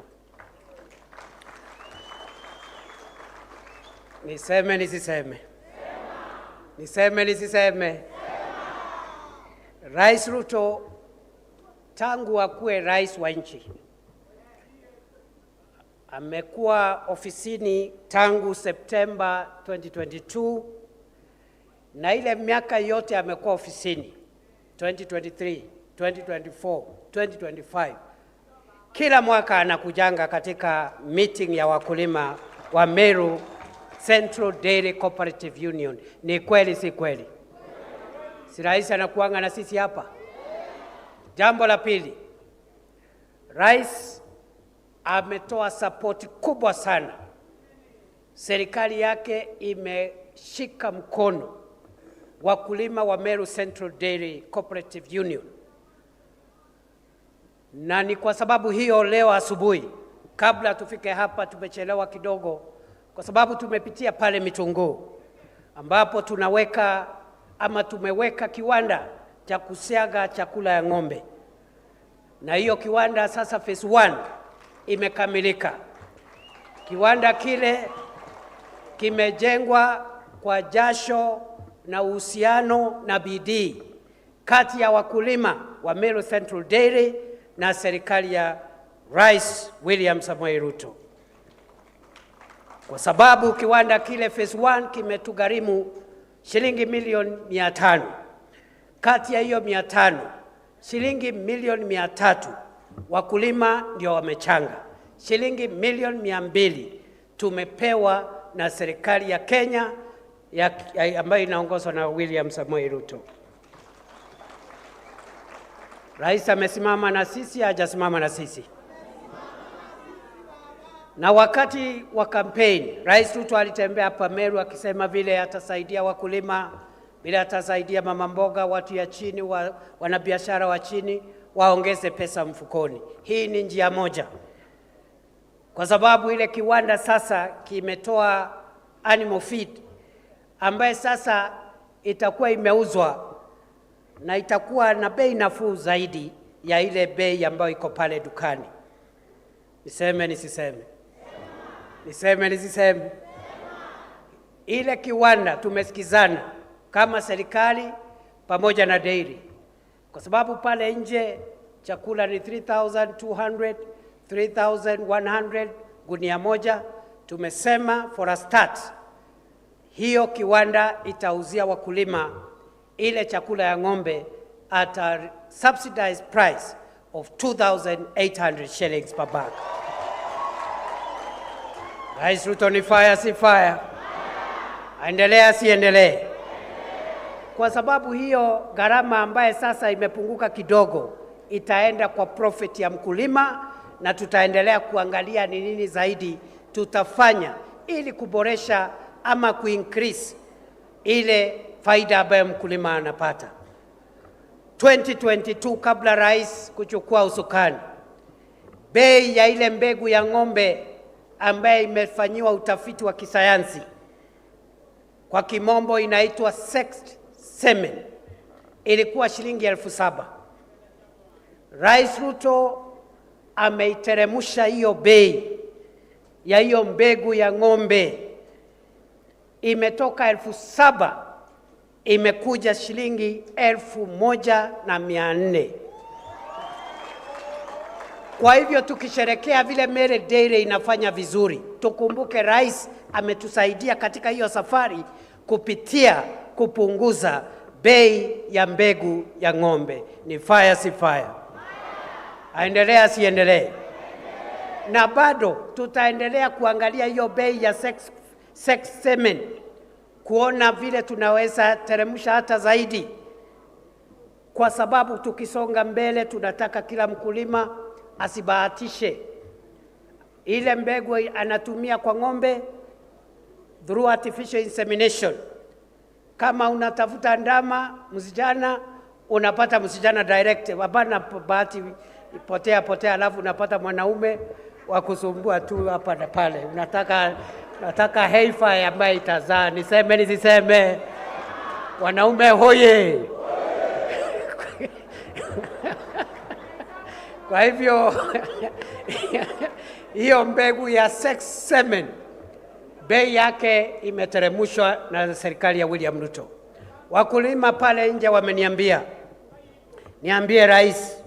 Niseme nisiseme? Niseme nisiseme? Rais Ruto tangu akuwe rais wa nchi amekuwa ofisini tangu Septemba 2022, na ile miaka yote amekuwa ofisini 2023, 2024, 2025, kila mwaka anakujanga katika meeting ya wakulima wa Meru Central Dairy Cooperative Union. Ni kweli si kweli? Si rais anakuanga na sisi hapa? Jambo la pili, rais ametoa sapoti kubwa sana. Serikali yake imeshika mkono wakulima wa Meru Central Dairy Cooperative Union. Na ni kwa sababu hiyo leo asubuhi, kabla tufike hapa tumechelewa kidogo, kwa sababu tumepitia pale Mitunguu ambapo tunaweka ama tumeweka kiwanda cha kusiaga chakula ya ng'ombe. Na hiyo kiwanda sasa phase 1 imekamilika. Kiwanda kile kimejengwa kwa jasho na uhusiano na bidii kati ya wakulima wa Meru Central Dairy na serikali ya Rais William Samoei Ruto. Kwa sababu kiwanda kile phase 1 kimetugharimu shilingi milioni 500. Kati ya hiyo 500, shilingi milioni 300 wakulima ndio wamechanga. Shilingi milioni 200 tumepewa na serikali ya Kenya ambayo inaongozwa na William Samoei Ruto. Rais amesimama na sisi, hajasimama na sisi? Na wakati wa campaign, Rais Ruto alitembea hapa Meru akisema vile atasaidia wakulima, vile atasaidia mama mboga, watu ya chini, wanabiashara wa chini waongeze pesa mfukoni. Hii ni njia moja. Kwa sababu ile kiwanda sasa kimetoa animal feed ambaye sasa itakuwa imeuzwa na itakuwa na bei nafuu zaidi ya ile bei ambayo iko pale dukani. Niseme nisiseme? Niseme nisiseme? Ile kiwanda tumesikizana kama serikali pamoja na dairy, kwa sababu pale nje chakula ni 3,200, 3,100 gunia moja. Tumesema for a start hiyo kiwanda itauzia wakulima ile chakula ya ng'ombe at a subsidized price of 2,800 shillings per bag. Rais Ruto ni fire si fire? Aendelee asiendelee? Kwa sababu hiyo gharama ambaye sasa imepunguka kidogo itaenda kwa profit ya mkulima, na tutaendelea kuangalia ni nini zaidi tutafanya ili kuboresha ama kuincrease ile faida ambayo mkulima anapata. 2022 kabla rais kuchukua usukani, bei ya ile mbegu ya ng'ombe ambaye imefanyiwa utafiti wa kisayansi, kwa kimombo inaitwa sexed semen, ilikuwa shilingi 7,000. Rais Ruto ameiteremsha hiyo bei ya hiyo mbegu ya ng'ombe, imetoka 7,000 imekuja shilingi 1,400. Kwa hivyo tukisherekea vile Meru Dairy inafanya vizuri, tukumbuke rais ametusaidia katika hiyo safari kupitia kupunguza bei ya mbegu ya ng'ombe. Ni fire si fire? Aendelee asiendelee? Na bado tutaendelea kuangalia hiyo bei ya sex semen, kuona vile tunaweza teremsha hata zaidi, kwa sababu tukisonga mbele tunataka kila mkulima asibahatishe ile mbegu anatumia kwa ng'ombe through artificial insemination. Kama unatafuta ndama msichana, unapata msichana direct, hapana bahati potea potea, alafu unapata mwanaume wa kusumbua tu hapa na pale. Unataka heifer ambaye itazaa. Niseme nisiseme? Wanaume hoye! Kwa hivyo hiyo mbegu ya sex semen bei yake imeteremshwa na serikali ya William Ruto. Wakulima pale nje wameniambia, niambie rais,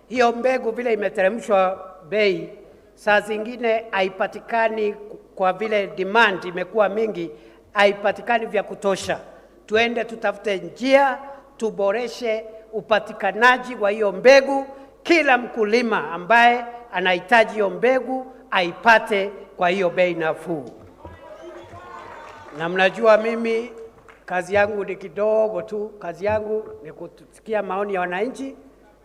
hiyo mbegu vile imeteremshwa bei, saa zingine haipatikani kwa vile demand imekuwa mingi, haipatikani vya kutosha. Tuende tutafute njia tuboreshe upatikanaji wa hiyo mbegu, kila mkulima ambaye anahitaji hiyo mbegu aipate kwa hiyo bei nafuu. Na mnajua mimi kazi yangu ni kidogo tu, kazi yangu ni kusikia maoni ya wananchi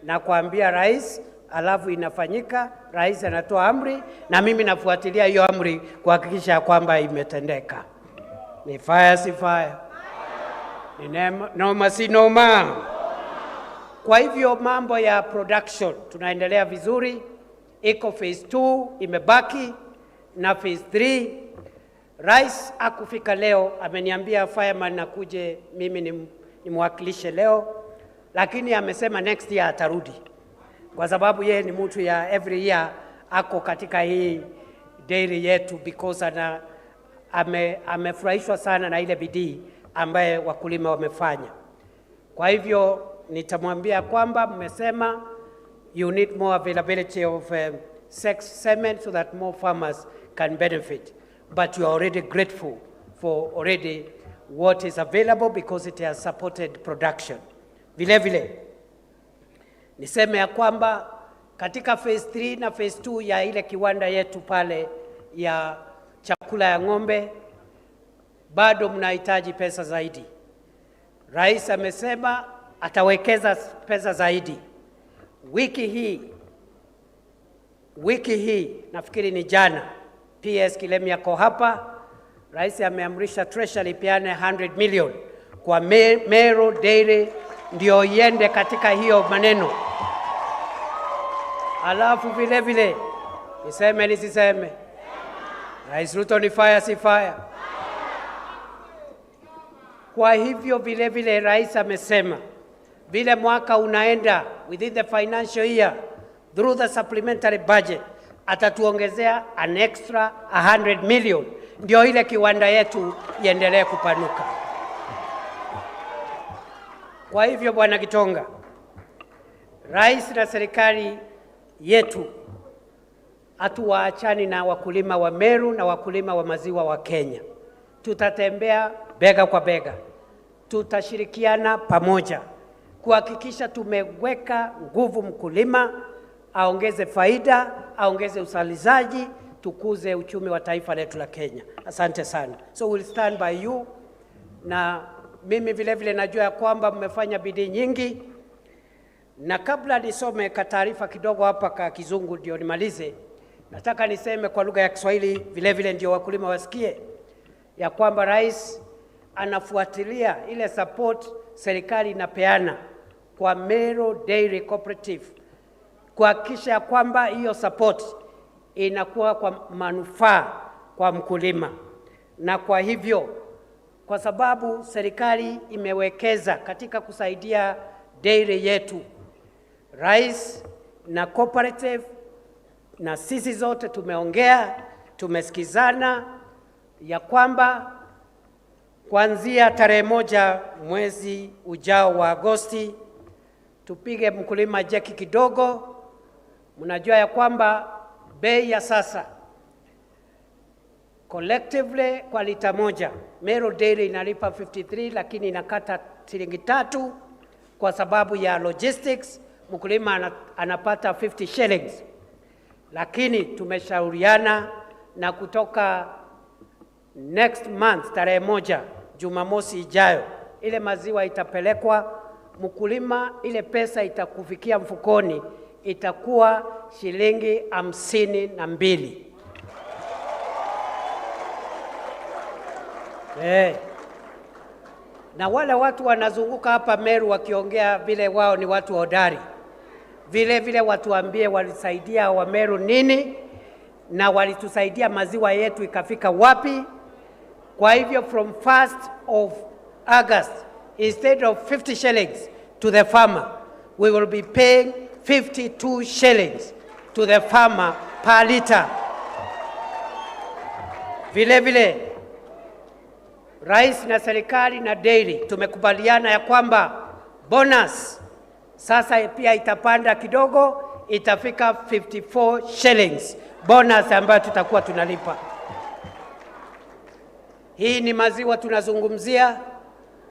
na kuambia rais, alafu inafanyika, rais anatoa amri na mimi nafuatilia hiyo amri kuhakikisha kwamba imetendeka. Ni fire si fire? Ni noma si noma? Kwa hivyo mambo ya production tunaendelea vizuri, iko phase 2 imebaki na phase 3. Rais akufika leo, ameniambia fireman akuje mimi nimwakilishe leo, lakini amesema next year atarudi, kwa sababu yeye ni mtu ya every year ako katika hii dairy yetu, because amefurahishwa sana na ile bidii ambaye wakulima wamefanya. Kwa hivyo nitamwambia kwamba mmesema you need more availability of sex semen so that more farmers can benefit. But you are already grateful for already what is available because it has supported production. Vile vile, niseme ya kwamba katika phase 3 na phase 2 ya ile kiwanda yetu pale ya chakula ya ng'ombe, bado mnahitaji pesa zaidi. Rais amesema atawekeza pesa zaidi. Wiki hii nafikiri ni jana, PS Kilemi yako hapa, Rais ameamrisha Treasury ipeane 100 million kwa Meru Dairy ndio iende katika hiyo maneno. Alafu vile vile niseme nisiseme, Rais Ruto ni fire si fire? Kwa hivyo vile vile rais amesema vile mwaka unaenda within the financial year through the supplementary budget atatuongezea an extra 100 million ndio ile kiwanda yetu iendelee kupanuka. Kwa hivyo Bwana Gitonga, rais na serikali yetu hatuwaachani na wakulima wa Meru na wakulima wa maziwa wa Kenya. Tutatembea bega kwa bega, tutashirikiana pamoja kuhakikisha tumeweka nguvu mkulima aongeze faida, aongeze uzalishaji, tukuze uchumi wa taifa letu la Kenya. Asante sana. So we'll stand by you. Na mimi vile vile najua ya kwamba mmefanya bidii nyingi, na kabla nisome ka taarifa kidogo hapa ka kizungu ndio nimalize, nataka niseme kwa lugha ya Kiswahili vile vile ndio wakulima wasikie ya kwamba rais anafuatilia ile support serikali inapeana kwa Meru Dairy Cooperative kuhakikisha ya kwamba hiyo support inakuwa kwa manufaa kwa mkulima. Na kwa hivyo, kwa sababu serikali imewekeza katika kusaidia dairy yetu, rais na cooperative na sisi zote tumeongea, tumesikizana ya kwamba kuanzia tarehe 1 mwezi ujao wa Agosti tupige mkulima jeki kidogo, Mnajua ya kwamba bei ya sasa collectively kwa lita moja Meru Dairy inalipa 53, lakini inakata shilingi 3 kwa sababu ya logistics. Mkulima anapata 50 shillings, lakini tumeshauriana na kutoka next month tarehe 1 Jumamosi ijayo, ile maziwa itapelekwa mkulima, ile pesa itakufikia mfukoni itakuwa shilingi 52. Na wale watu wanazunguka hapa Meru wakiongea vile wao ni watu hodari, vile vile watuambie walisaidia wa Meru nini na walitusaidia maziwa yetu ikafika wapi. Kwa hivyo from 1st of August, instead of 50 shillings to the farmer, we will be paying 52 shillings to the farmer per liter. Vile vile Rais na serikali na dairy tumekubaliana ya kwamba bonus sasa pia itapanda kidogo, itafika 54 shillings bonus ambayo tutakuwa tunalipa. Hii ni maziwa tunazungumzia,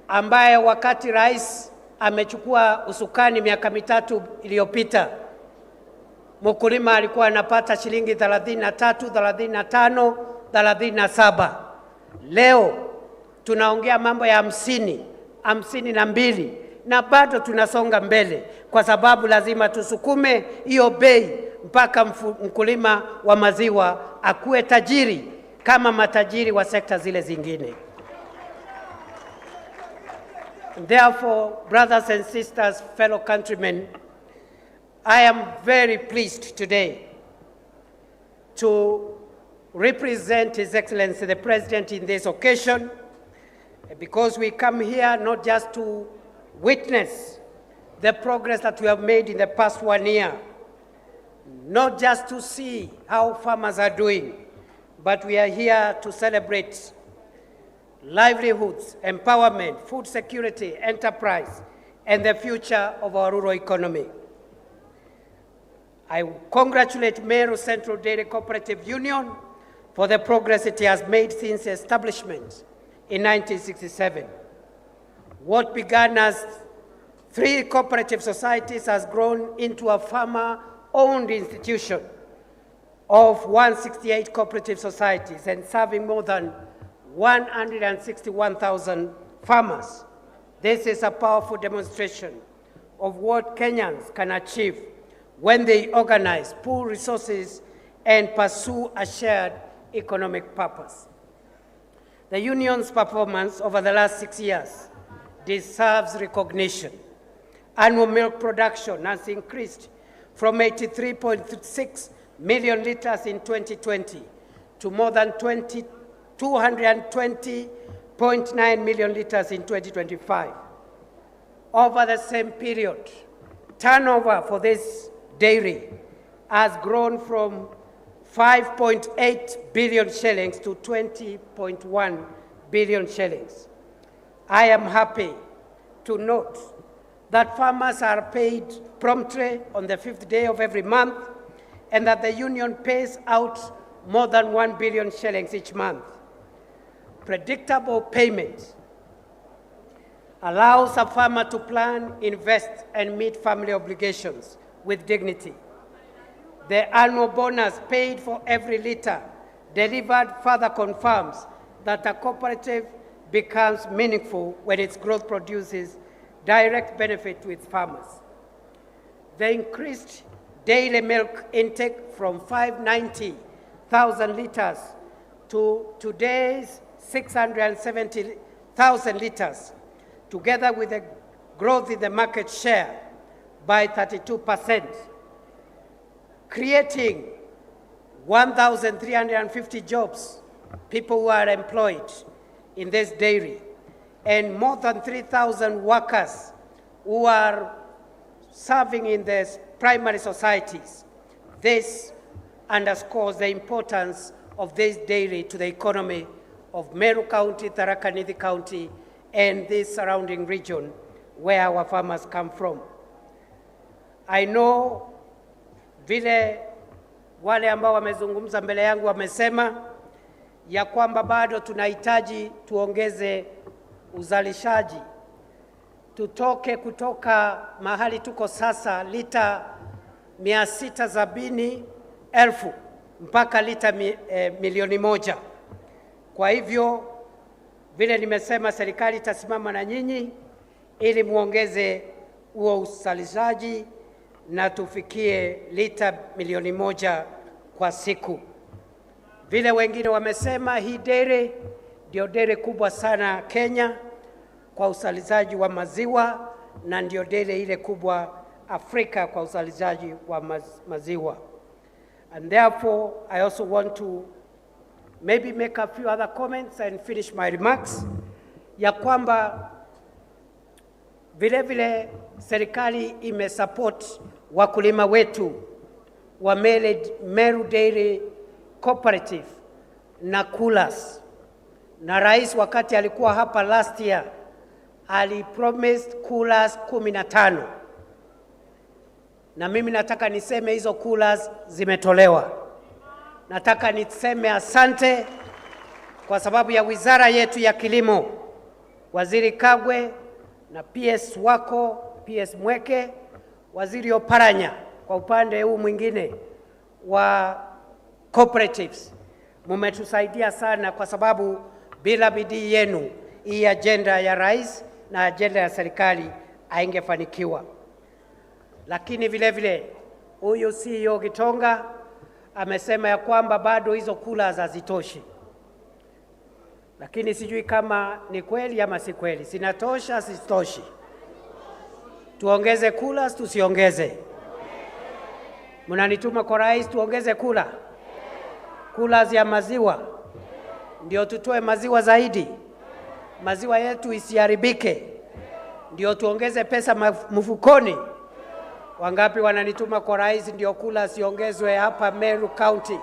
ambaye wakati rais amechukua usukani miaka 3 iliyopita, mkulima alikuwa anapata shilingi 33, 35, 37. Leo tunaongea mambo ya 50, 52, na bado tunasonga mbele, kwa sababu lazima tusukume hiyo bei mpaka mkulima wa maziwa akuwe tajiri kama matajiri wa sekta zile zingine. Therefore, brothers and sisters, fellow countrymen, I am very pleased today to represent His Excellency the President in this occasion, because we come here not just to witness the progress that we have made in the past 1 year, not just to see how farmers are doing, but we are here to celebrate livelihoods, empowerment, food security, enterprise, and the future of our rural economy. I congratulate Meru Central Dairy Cooperative Union for the progress it has made since establishment in 1967. What began as 3 cooperative societies has grown into a farmer-owned institution of 168 cooperative societies and serving more than 161,000 farmers. This is a powerful demonstration of what Kenyans can achieve when they organize, pool resources, and pursue a shared economic purpose. The union's performance over the last 6 years deserves recognition. Annual milk production has increased from 83.6 million liters in 2020 to more than 220.9 million liters in 2025. Over the same period, turnover for this dairy has grown from 5.8 billion shillings to 20.1 billion shillings. I am happy to note that farmers are paid promptly on the 5th day of every month, and that the union pays out more than 1 billion shillings each month. Predictable payment allows a farmer to plan, invest, and meet family obligations with dignity. The annual bonus paid for every liter delivered further confirms that a cooperative becomes meaningful when its growth produces direct benefit to its farmers. The increased daily milk intake from 590,000 liters to today's 670,000 liters, together with the growth in the market share by 32%, creating 1,350 jobs, people who are employed in this dairy, and more than 3,000 workers who are serving in the primary societies. This underscores the importance of this dairy to the economy of Meru County, Tharaka Nithi County, and this surrounding region where our farmers come from. I know Vile wale ambao wamezungumza mbele yangu wamesema ya kwamba bado tunahitaji tuongeze uzalishaji, tutoke kutoka mahali tuko sasa lita 670,000 mpaka lita 1,000,000. Kwa hivyo vile nimesema, serikali itasimama na nyinyi ili muongeze huo uzalishaji na tufikie lita 1,000,000 kwa siku. Vile wengine wamesema, hii dairy ndio dairy kubwa sana Kenya kwa uzalishaji wa maziwa na ndio dairy ile kubwa Afrika kwa uzalishaji wa maziwa. And therefore, I also want to maybe make a few other comments and finish my remarks, ya kwamba vile vile serikali imesupport wakulima wetu wa Meru Dairy Cooperative na Coolers. Na rais wakati alikuwa hapa last year alipromised coolers 15. Na mimi nataka niseme hizo coolers zimetolewa. Nataka niseme asante kwa sababu ya wizara yetu ya kilimo, Waziri Kagwe na PS wako, PS Mweke, Waziri Oparanya kwa upande huu mwingine wa cooperatives. Mumetusaidia sana kwa sababu bila bidii yenu hii agenda ya rais na agenda ya serikali haingefanikiwa. Lakini vile vile huyu CEO Gitonga amesema ya kwamba bado hizo coolers hazitoshi. Lakini sijui kama ni kweli ama si kweli. Zinatosha, sizitoshi? Tuongeze coolers, tusiongeze? Mnanituma kwa rais tuongeze cooler? Coolers ya maziwa ndio tutoe maziwa zaidi, maziwa yetu isiharibike, ndio tuongeze pesa mfukoni. Wangapi wananituma kwa rais ndio kula siongezwe hapa Meru County?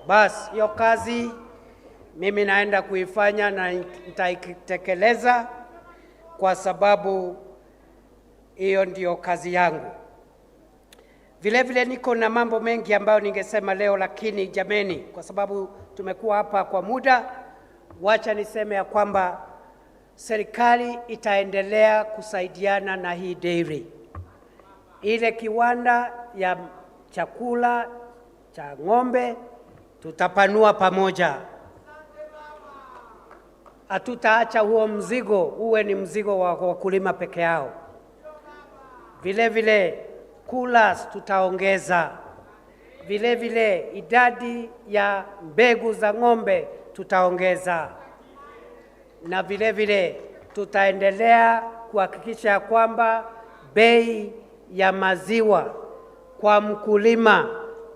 Bas, hiyo kazi mimi naenda kuifanya na nitaitekeleza kwa sababu hiyo ndio kazi yangu. Vile vile niko na mambo mengi ambayo ningesema leo, lakini jameni, kwa sababu tumekuwa hapa kwa muda, wacha niseme ya kwamba serikali itaendelea kusaidiana na hii dairy. Ile kiwanda ya chakula cha ng'ombe tutapanua pamoja. Hatutaacha huo mzigo uwe ni mzigo wa wakulima peke yao. Vile vile coolers tutaongeza. Vile vile idadi ya mbegu za ng'ombe tutaongeza. Na vile vile tutaendelea kuhakikisha kwamba bei ya maziwa kwa mkulima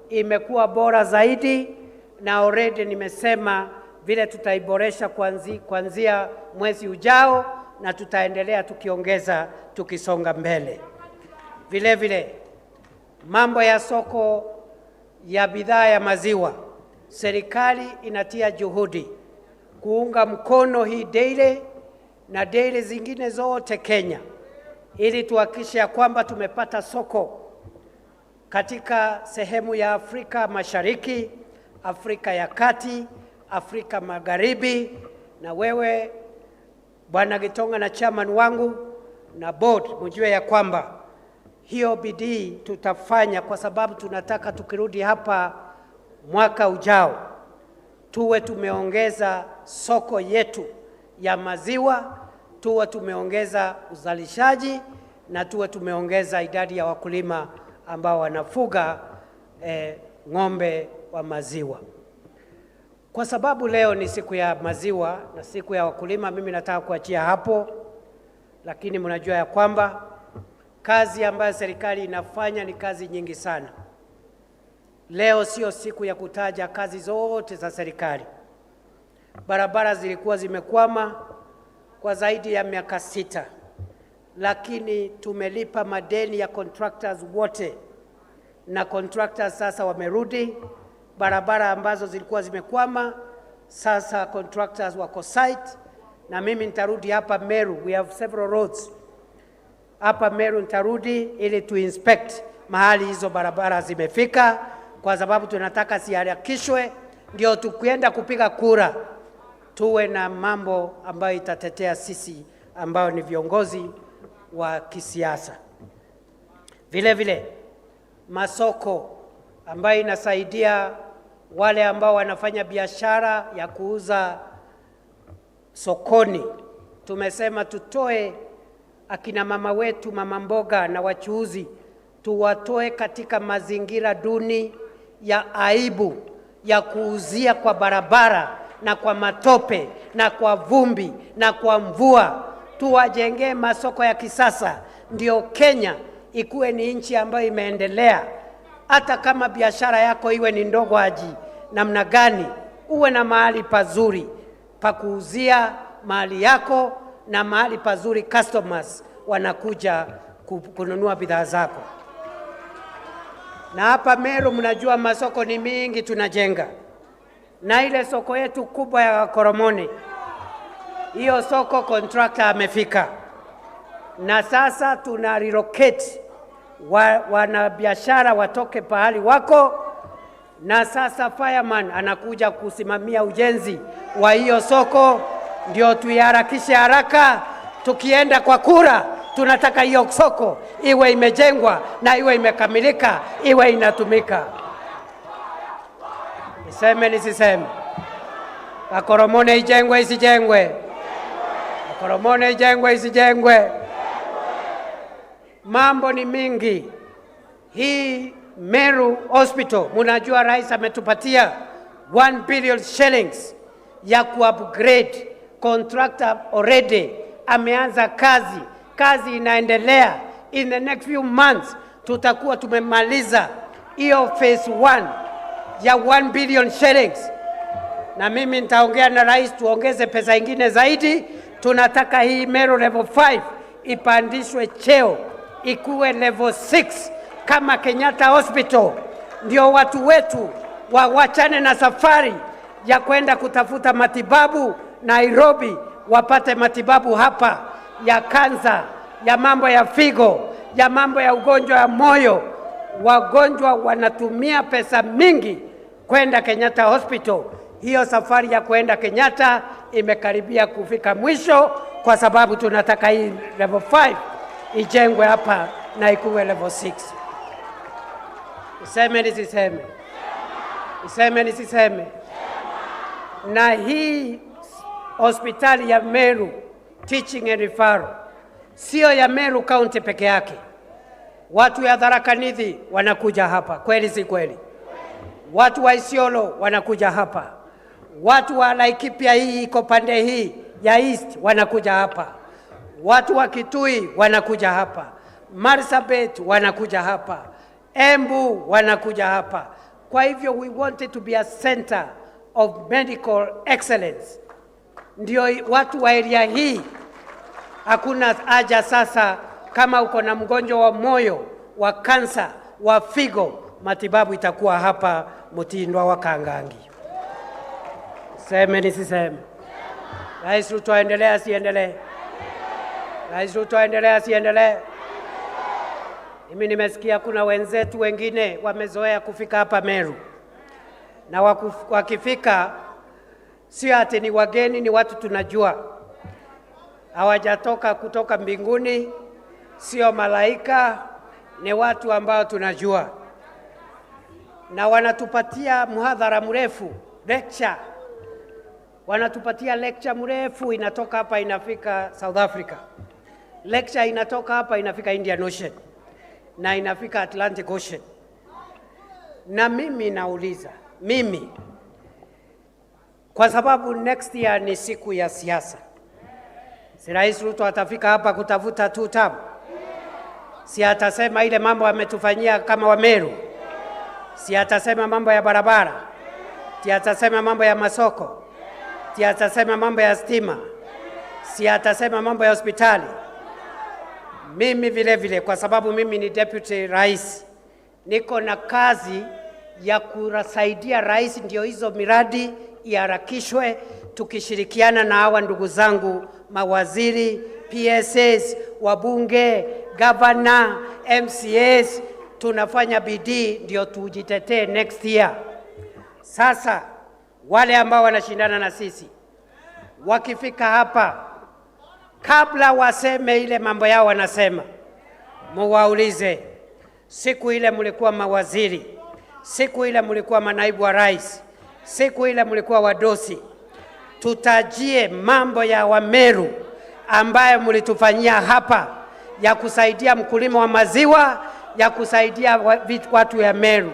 imekuwa bora zaidi, na already nimesema vile tutaiboresha kuanzia mwezi ujao, na tutaendelea tukiongeza tukisonga mbele. Vile vile mambo ya soko ya bidhaa ya maziwa, serikali inatia juhudi kuunga mkono hii dairy na dairy zingine zote Kenya, ili tuhakikishe ya kwamba tumepata soko katika sehemu ya Afrika Mashariki, Afrika ya Kati, Afrika Magharibi. Na wewe Bwana Gitonga na chairman wangu na board, mjue ya kwamba hiyo bidii tutafanya, kwa sababu tunataka tukirudi hapa mwaka ujao tuwe tumeongeza soko yetu ya maziwa, tuwe tumeongeza uzalishaji na tuwe tumeongeza idadi ya wakulima ambao wanafuga ng'ombe wa maziwa. Kwa sababu leo ni siku ya maziwa na siku ya wakulima, mimi nataka kuachia hapo, lakini mnajua ya kwamba kazi ambayo serikali inafanya ni kazi nyingi sana. Leo sio siku ya kutaja kazi zote za serikali. Barabara zilikuwa zimekwama kwa zaidi ya miaka 6, lakini tumelipa madeni ya contractors wote, na contractors sasa wamerudi. Barabara ambazo zilikuwa zimekwama sasa contractors wako site, na mimi nitarudi hapa Meru. We have several roads hapa Meru, nitarudi ili tu inspect mahali hizo barabara zimefika, kwa sababu tunataka ziharakishwe, ndio tukienda kupiga kura tuwe na mambo ambayo itatetea sisi ambao ni viongozi wa kisiasa. Vile vile masoko ambayo inasaidia wale ambao wanafanya biashara ya kuuza sokoni. Tumesema tutoe akina mama wetu, mama mboga na wachuuzi, tuwatoe katika mazingira duni ya aibu ya kuuzia kwa barabara na kwa matope na kwa vumbi na kwa mvua. Tuwajengee masoko ya kisasa, ndio Kenya ikuwe ni nchi ambayo imeendelea. Hata kama biashara yako iwe ni ndogo aji namna gani, uwe na mahali pazuri pa kuuzia mali yako na mahali pazuri customers wanakuja kununua bidhaa zako. Na hapa Meru mnajua masoko ni mingi tunajenga, na ile soko yetu kubwa ya Koromoni, hiyo soko contractor amefika, na sasa tuna relocate wanabiashara watoke pahali wako, na sasa fireman anakuja kusimamia ujenzi wa hiyo soko, ndio tuiharakishe haraka. Tukienda kwa kura, tunataka hiyo soko iwe imejengwa na iwe imekamilika, iwe inatumika. Niseme nisiseme? Gakoromone ijengwe isijengwe? Gakoromone ijengwe isijengwe? Mambo ni mingi. Hii Meru Hospital, munajua rais ametupatia 1 billion shillings ya kuupgrade. Contractor already ameanza kazi, kazi inaendelea. In the next few months tutakuwa tumemaliza hiyo phase 1 ya 1 billion shillings, na mimi nitaongea na rais tuongeze pesa ingine zaidi. Tunataka hii Meru level 5 ipandishwe cheo ikuwe level 6 kama Kenyatta Hospital, ndio watu wetu wawachane na safari ya kwenda kutafuta matibabu Nairobi, wapate matibabu hapa ya kansa, ya mambo ya figo, ya mambo ya ugonjwa ya moyo. Wagonjwa wanatumia pesa mingi kwenda Kenyatta Hospital. Hiyo safari ya kwenda Kenyatta imekaribia kufika mwisho, kwa sababu tunataka hii level 5 ijengwe hapa na ikuwe level 6. Iseme nisiseme? Iseme nisiseme? Na hii hospitali ya Meru Teaching and Referral sio ya Meru County peke yake. Watu ya Tharaka Nithi wanakuja hapa, kweli si kweli? Watu wa Isiolo wanakuja hapa, watu wa Laikipia hii iko pande hii ya East wanakuja hapa, watu wa Kitui wanakuja hapa, Marsabit wanakuja hapa, Embu wanakuja hapa. Kwa hivyo we want it to be a center of medical excellence. Ndio watu wa area hii, hakuna haja sasa, kama uko na mgonjwa wa moyo, wa kansa, wa figo, matibabu itakuwa hapa Mutindwa wa Kangangi. Seme nisiseme? Rais Ruto aendelee asiendelee? Rais Ruto aendelee asiendelee? Mimi nimesikia kuna wenzetu wengine wamezoea kufika hapa Meru, na wakifika sio ati ni wageni, ni watu tunajua, hawajatoka kutoka mbinguni, sio malaika, ni watu ambao tunajua, na wanatupatia mhadhara mrefu, lecture. Wanatupatia lecture mrefu, inatoka hapa inafika South Africa, lecture inatoka hapa inafika Indian Ocean na inafika Atlantic Ocean. Na mimi nauliza, mimi kwa sababu next year ni siku ya siasa, si Rais Ruto atafika hapa kutafuta two term? Si atasema ile mambo ametufanyia kama Wameru? Si atasema mambo ya barabara? Si atasema mambo ya masoko? Si atasema mambo ya stima? Si atasema mambo ya hospitali? Mimi vile vile, kwa sababu mimi ni deputy rais, niko na kazi ya kusaidia rais, ndio hizo miradi iharakishwe, tukishirikiana na hawa ndugu zangu mawaziri, PSAs, wabunge, governor, MCAs. Tunafanya bidii ndio tujitetee next year. Sasa wale ambao wanashindana na sisi wakifika hapa, kabla waseme ile mambo yao wanasema, muwaulize, siku ile mlikuwa mawaziri, siku ile mlikuwa manaibu wa rais, siku ile mlikuwa wadosi, tutajie mambo ya Wameru ambayo mlitufanyia hapa ya kusaidia mkulima wa maziwa, ya kusaidia watu ya Meru.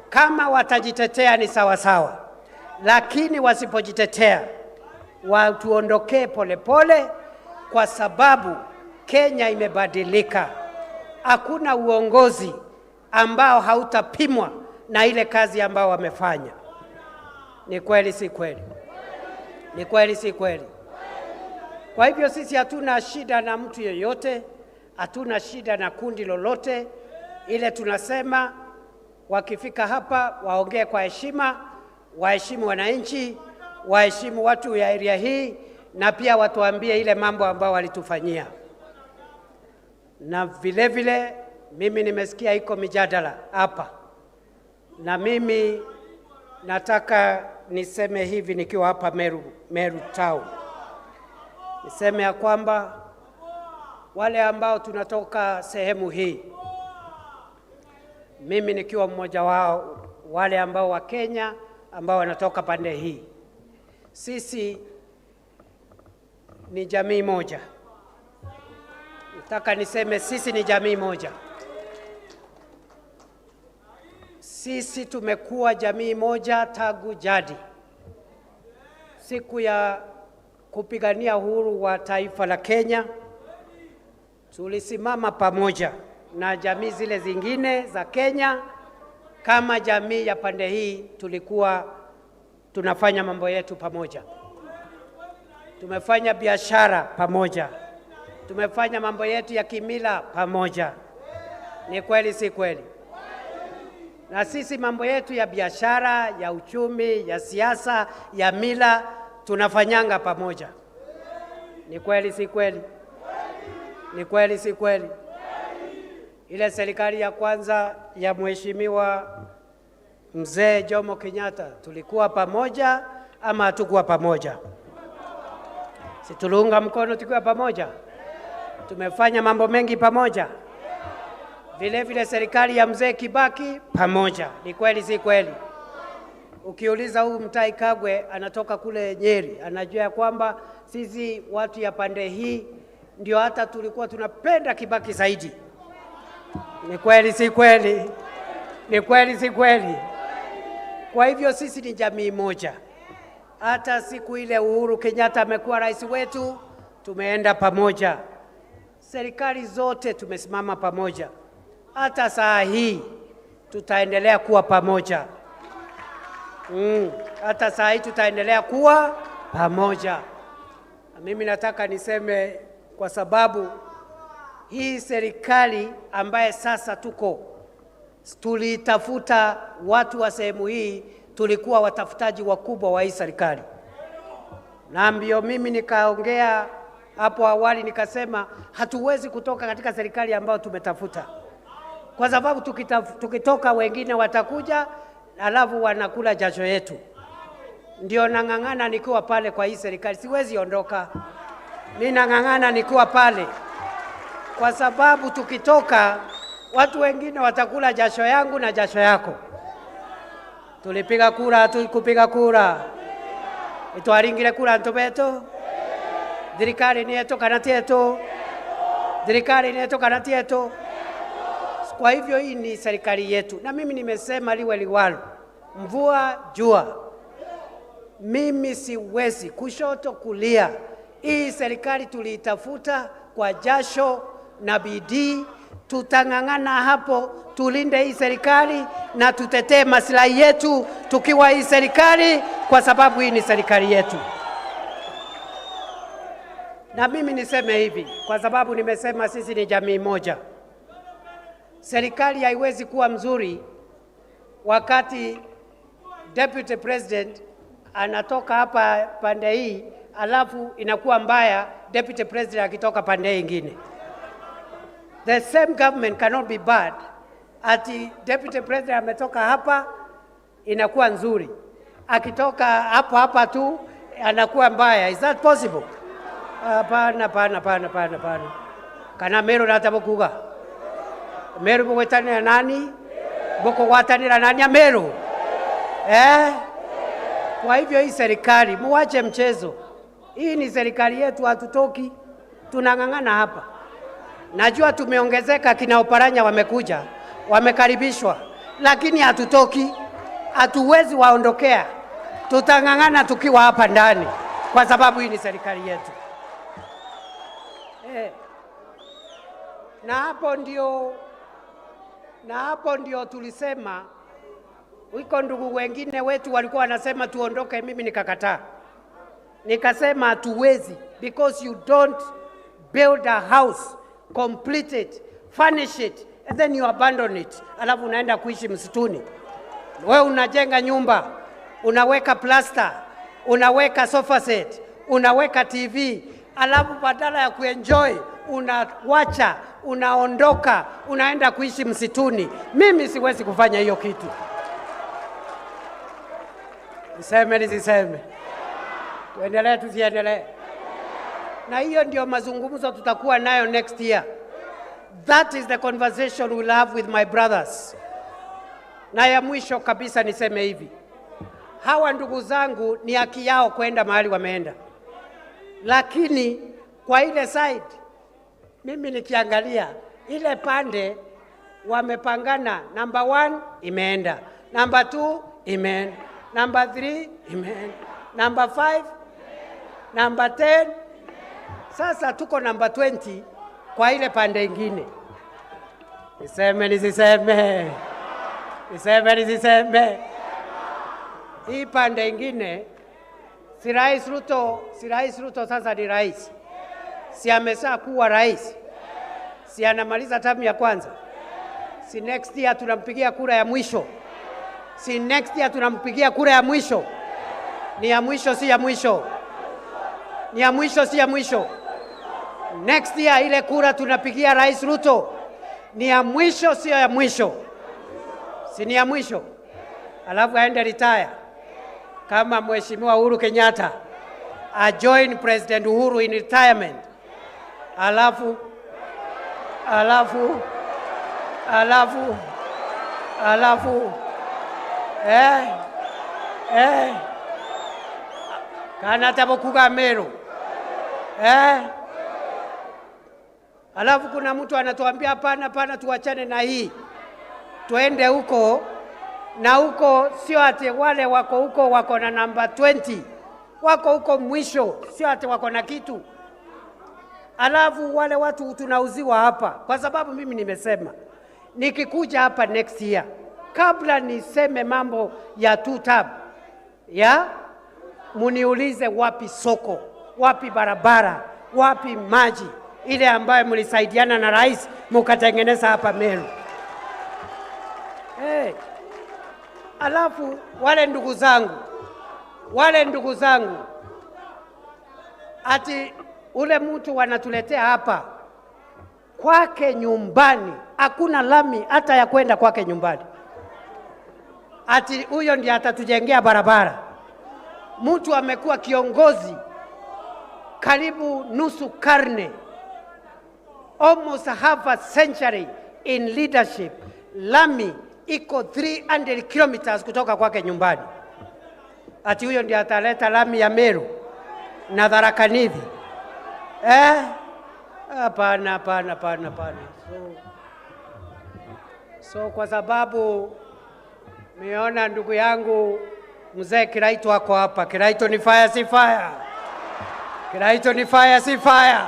Kama watajitetea ni sawa sawa, lakini wasipojitetea watuondokee polepole, kwa sababu Kenya imebadilika. Hakuna uongozi ambao hautapimwa na ile kazi ambao wamefanya. Ni kweli si kweli? Ni kweli si kweli? Kwa hivyo sisi hatuna shida na mtu yeyote, hatuna shida na kundi lolote. Ile tunasema wakifika hapa waongee kwa heshima, waheshimu wananchi, waheshimu watu ya area hii, na pia watuambie ile mambo ambao walitufanyia. Na vile vile mimi nimesikia iko mijadala hapa, na mimi nataka niseme hivi nikiwa hapa Meru, Meru Town, niseme ya kwamba wale ambao tunatoka sehemu hii, mimi nikiwa mmoja wao, wale ambao wa Kenya ambao wanatoka pande hii, sisi ni jamii moja. Nataka niseme sisi ni jamii moja. Sisi tumekuwa jamii moja tangu jadi. Siku ya kupigania uhuru wa taifa la Kenya tulisimama pamoja na jamii zile zingine za Kenya. Kama jamii ya pande hii tulikuwa tunafanya mambo yetu pamoja, tumefanya biashara pamoja, tumefanya mambo yetu ya kimila pamoja. Ni kweli si kweli? Na sisi mambo yetu ya biashara, ya uchumi, ya siasa, ya mila tunafanyanga pamoja. Ni kweli si kweli? Ni kweli si kweli? Ile serikali ya kwanza ya Mheshimiwa Mzee Jomo Kenyatta tulikuwa pamoja ama hatukuwa pamoja? Si tuliunga mkono tukiwa pamoja? Tumefanya mambo mengi pamoja. Vile vile serikali ya Mzee Kibaki pamoja. Ni kweli si kweli? Ukiuliza huyu Mutahi Kagwe anatoka kule Nyeri, anajua ya kwamba sisi watu ya pande hii ndio hata tulikuwa tunapenda Kibaki zaidi. Ni kweli si kweli? Ni kweli si kweli? Kwa hivyo sisi ni jamii moja. Hata siku ile Uhuru Kenyatta amekuwa rais wetu, tumeenda pamoja. Serikali zote tumesimama pamoja. Hata saa hii tutaendelea kuwa pamoja. Hata saa hii tutaendelea kuwa pamoja. Na mimi nataka niseme, kwa sababu hii serikali ambaye sasa tuko, tulitafuta watu wa sehemu hii, tulikuwa watafutaji wakubwa wa hii serikali. Na ndio mimi nikaongea hapo awali nikasema hatuwezi kutoka katika serikali ambayo tumetafuta, kwa sababu tukitoka wengine watakuja, alafu wanakula jasho yetu. Ndio nang'ang'ana nikiwa pale kwa hii serikali, siwezi ondoka. Mimi nang'ang'ana nikiwa pale, kwa sababu tukitoka watu wengine watakula jasho yangu na jasho yako. Tulipiga kura, hatukupiga kura? Itwaringire kura ntubeto? Thirikari ni yetu kana ti yetu? Thirikari ni yetu kana ti yetu? Kwa hivyo hii ni serikali yetu, na mimi nimesema liwe liwalo, mvua jua, mimi siwezi kushoto kulia. Hii serikali tuliitafuta kwa jasho na bidii, tutang'ang'ana hapo, tulinde hii serikali na tutetee maslahi yetu tukiwa hii serikali, kwa sababu hii ni serikali yetu. Na mimi niseme hivi, kwa sababu nimesema sisi ni jamii moja. Serikali haiwezi kuwa mzuri wakati deputy president anatoka hapa pande hii, alafu inakuwa mbaya deputy president akitoka pande hii ingine. The same government cannot be bad Ati Deputy President ametoka hapa inakuwa nzuri, akitoka hapo hapa tu anakuwa mbaya. Is that possible? Hapana, hapana, hapana, hapana, hapana. Kana Meru natabukuga Meru bugwetanira nani, bukugwatanira nani ya Meru, eh? Kwa hivyo hii serikali muwache mchezo. Hii ni serikali yetu, hatutoki, tunang'ang'ana hapa. Najua tumeongezeka, kina Oparanya wamekuja, wamekaribishwa, lakini hatutoki, hatuwezi waondokea. Tutang'ang'ana tukiwa hapa ndani, kwa sababu hii ni serikali yetu. Eh. Na hapo ndio tulisema, wiko ndugu wengine wetu walikuwa wanasema tuondoke, mimi nikakataa, nikasema hatuwezi, because you don't build a house, complete it, furnish it and then you abandon it, alafu unaenda kuishi msituni. Wewe unajenga nyumba, unaweka plaster, unaweka sofa set, unaweka TV, alafu badala ya kuenjoy unawacha, unaondoka, unaenda kuishi msituni. Mimi siwezi kufanya hiyo kitu. Niseme nisiseme? Tuendelee tusiendelee? Na hiyo ndio mazungumzo tutakuwa nayo next year. That is the conversation we'll have with my brothers. Na ya mwisho kabisa niseme hivi, hawa ndugu zangu ni haki yao kwenda mahali wameenda, lakini kwa ile side mimi nikiangalia ile pande wamepangana, number one imeenda, number two imeenda, number three imeenda, number five, number 10. Sasa tuko number 20 kwa ile pande ingine. Niseme nisiseme? Niseme nisiseme? Hii pande ingine, si Rais Ruto sasa ni rais, si amesha kuwa rais, si anamaliza term ya kwanza, si next year tunampigia kura ya mwisho, si next year tunampigia kura ya mwisho? Ni ya mwisho, si ya mwisho? Ni ya mwisho, si ya mwisho? Next year ile kura tunapigia Rais Ruto ni ya mwisho, sio ya mwisho? Si ni ya mwisho? Alafu aende retire kama Mheshimiwa Uhuru Kenyatta, ajoin President Uhuru in retirement, alafu kana tabokuga Meru, eh? Alafu kuna mtu anatuambia hapana, hapana, tuachane na hii tuende huko na huko. Sio ati wale wako huko wako na namba 20, wako huko mwisho, sio ati wako na kitu. Alafu wale watu tunauziwa hapa, kwa sababu mimi nimesema nikikuja hapa next year, kabla niseme mambo ya two term, ya muniulize wapi soko, wapi barabara, wapi maji, ile ambayo mlisaidiana na rais mukatengeneza hapa Meru. Hey. Alafu wale ndugu zangu, ati ule mtu wanatuletea hapa kwake nyumbani hakuna lami hata ya kwenda kwake nyumbani, ati huyo ndiye atatujengea barabara. Mtu amekuwa kiongozi karibu nusu karne, almost half a century in leadership. Lami iko 300 kilometers kutoka kwake nyumbani, ati huyo ndiye ataleta lami ya Meru na Tharaka Nithi, eh? Hapana, hapana, hapana, hapana. So kwa sababu meona ndugu yangu mzee Kiraito ako hapa. Kiraito ni fire, si fire? Kiraito ni fire, si fire?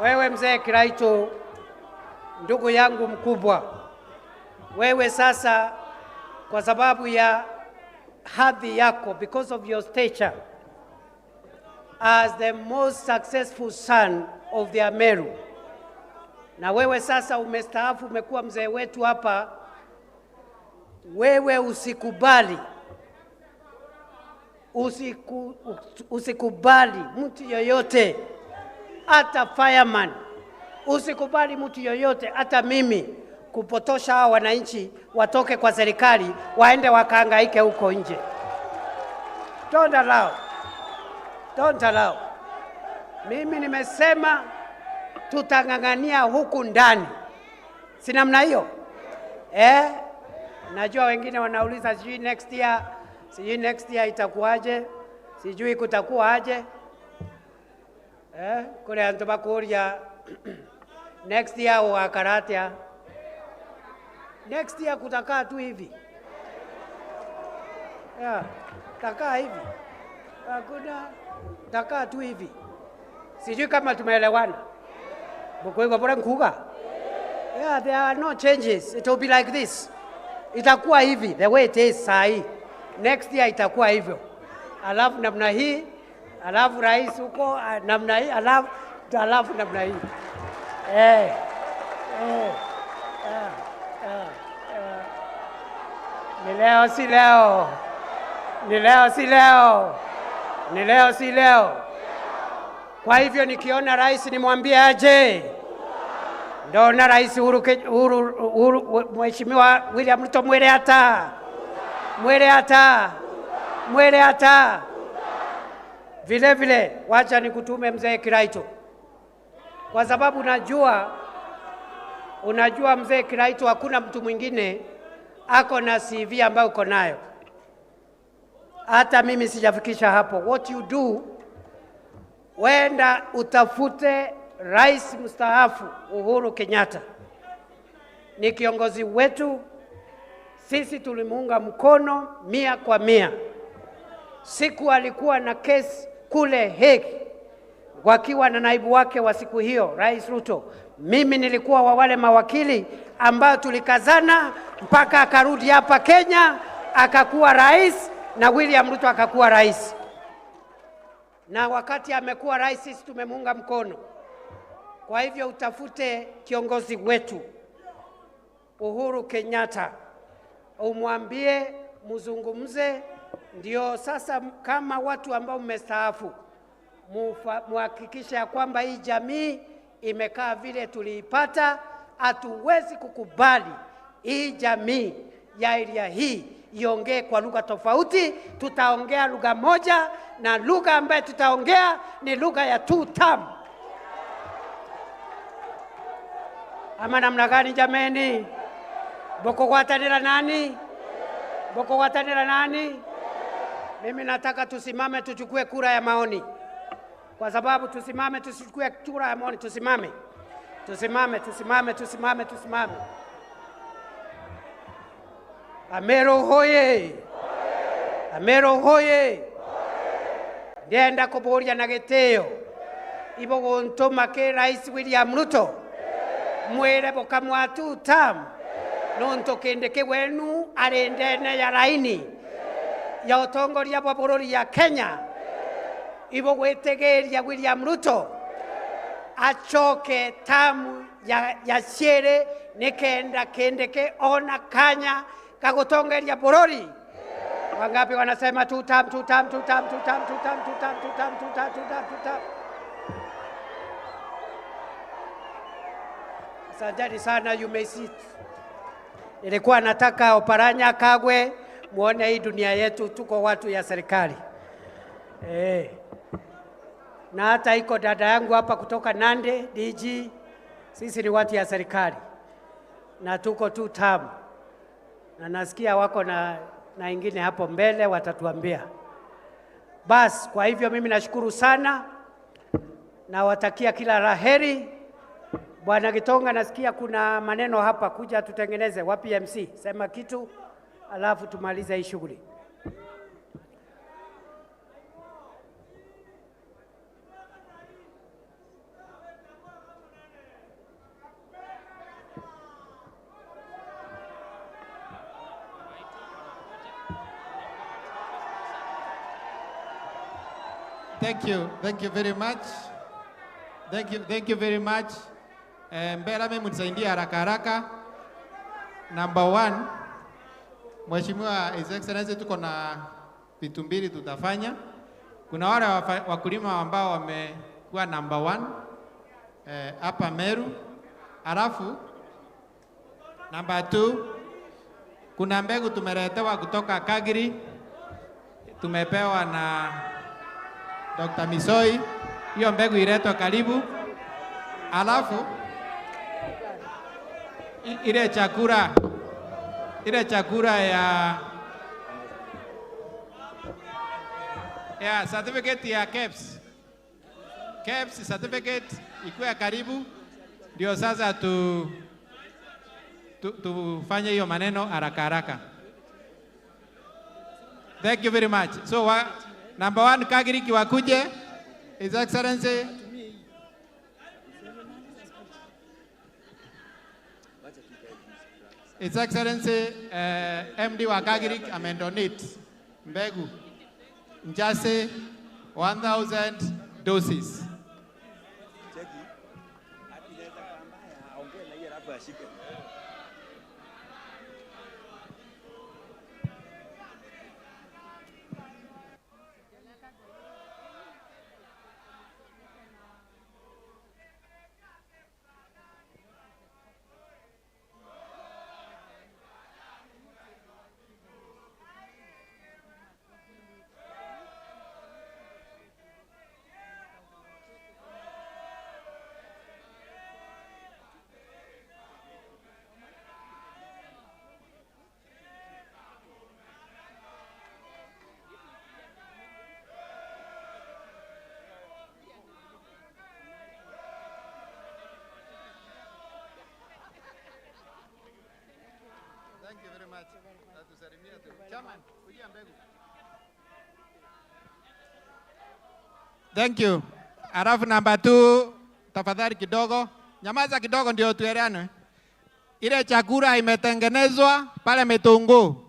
Wewe mzee Kiraito, ndugu yangu mkubwa, wewe sasa kwa sababu ya hadhi yako, because of your stature as the most successful son of the Ameru, na wewe sasa umestaafu, umekuwa mzee wetu hapa, wewe usikubali mtu yoyote, hata fireman, usikubali mtu yoyote, hata mimi. kupotosha hawa wananchi watoke kwa serikali waende wakahangaike huko nje. Don't allow. Don't allow. Mimi nimesema tutang'ang'ania huku ndani, si namna hiyo? Najua wengine wanauliza sijui next year, sijui next year itakuwaje, sijui kutakuwa aje. Kule antu bakuria next year wakaratia. Next year kutakaa tu hivi. Yeah, takaa hivi. Hakuna, takaa tu hivi. Sijui kama tumeelewana. Bukuigwa bora nkuga. Yeah, there are no changes. It will be like this. Itakuwa hivi, the way it is sahi. Next year itakuwa hivyo. Alafu namna hii, alafu rais huko namna hii, alafu namna hii. Ni leo si leo. Ni leo si leo. Ni leo si leo. Kwa hivyo nikiona rais nimwambie aje. Ndona Rais Uhuru Mheshimiwa William Ruto mwere hata. Mwere hata. Mwere hata. Vile vile wacha nikutume mzee Kiraito. Kwa sababu unajua mzee Kiraito hakuna mtu mwingine ako na CV ambayo uko nayo. Hata mimi sijafikisha hapo. What you do, wenda utafute Rais mstaafu Uhuru Kenyatta. Ni kiongozi wetu, sisi tulimuunga mkono 100%. Siku alikuwa na kesi kule Hague wakiwa na naibu wake wa siku hiyo Rais Ruto, mimi nilikuwa wa wale mawakili ambao tulikazana mpaka akarudi hapa Kenya akakuwa rais na William Ruto akakuwa rais. Na wakati amekuwa rais sisi tumemuunga mkono. Kwa hivyo utafute kiongozi wetu Uhuru Kenyatta, umwambie, muzungumze. Ndio sasa kama watu ambao mmestaafu muhakikishe ya kwamba hii jamii imekaa vile tuliipata. Hatuwezi kukubali hii jamii ya area hii iongee kwa lugha tofauti. Tutaongea lugha moja, na lugha ambayo tutaongea ni lugha ya two term. Ama namna gani jameni? Boko gwatanira nani? Boko gwatanira nani? Mimi nataka tusimame tuchukue kura ya maoni. Kwa sababu tusimame tusichukue kura ya maoni, tusimame. Tusimame, tusimame, tusimame, tusimame. Amero hoye. Amero hoye. Ndenda kuboria na giteo. Ibo gontoma ke Rais William Ruto. Mwere bokamwa two term. Nonto kende ke wenu arendene ya raini ya utongoria bwa bururi ya Kenya. Ibo gwetegeria William Ruto achoke tamu ya ciere nikenda kendeke ona kanya kagutongeria bururi. Wangapi wanasema two term, two term, two term, two term, two term, two term, two term, two term, two term, two term? Asanteni sana, you may sit. Nilikuwa nataka Oparanya Kagwe muone hii dunia yetu tuko watu ya serikali. Na hata iko dada yangu hapa kutoka Nandi DG, sisi ni watu ya serikali na tuko two term. Na nasikia wako na ingine hapo mbele watatuambia. Bas, kwa hivyo mimi nashukuru sana na watakia kila laheri. Bwana Gitonga, nasikia kuna maneno hapa, kuja tutengeneze. Wapi MC? Sema kitu alafu tumalize hii shughuli. Thank you. Thank you very much. Thank you very much. Mbele mimi mnisaidie haraka haraka. Number one, Mheshimiwa His Excellency, tuko na vitu mbili tutafanya. Kuna wale wakulima ambao wamekuwa number one hapa Meru. Alafu Number 2, kuna mbegu tumeletewa kutoka Kagiri, tumepewa na Dr. Misoi. Hiyo mbegu iletwe karibu. Alafu ile chakula ya certificate ya KEBS. KEBS certificate ikuwe karibu, ndio sasa tufanye hiyo maneno haraka haraka. Thank you very much. So number 1, Kagiriki wakuje, His Excellency. His Excellency MD wa Kagiriki amendonate mbegu Njase 1000 doses. Thank you very much. Thank you. Alafu number 2, tafadhali kidogo, nyamaza kidogo ndio tuelewane. Ile chakula imetengenezwa pale Mitungu.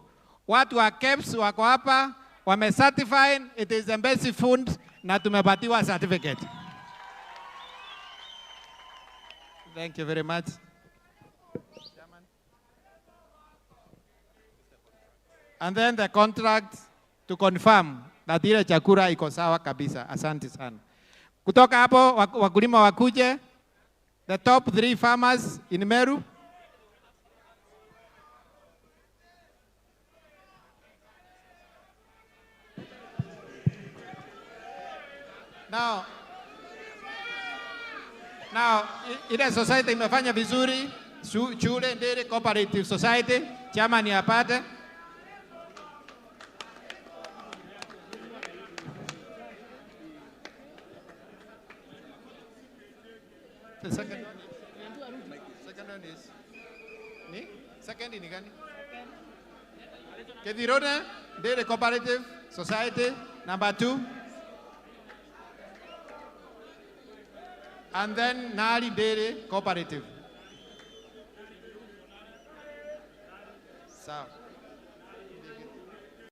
Watu wa KEBS wako hapa, wame certify it is the best food na tumepatiwa certificate. Thank you very much. And then the contract to confirm that ile chakula iko sawa kabisa. Asante sana. Kutoka hapo wakulima wakuje, the top 3 farmers in Meru. Now ile society imefanya vizuri, Chule Ndere Cooperative Society, chama ni apate. The second one is ni? Second ni gani? Kethirone Dairy Cooperative Society number 2, and then Nari Dairy Cooperative. So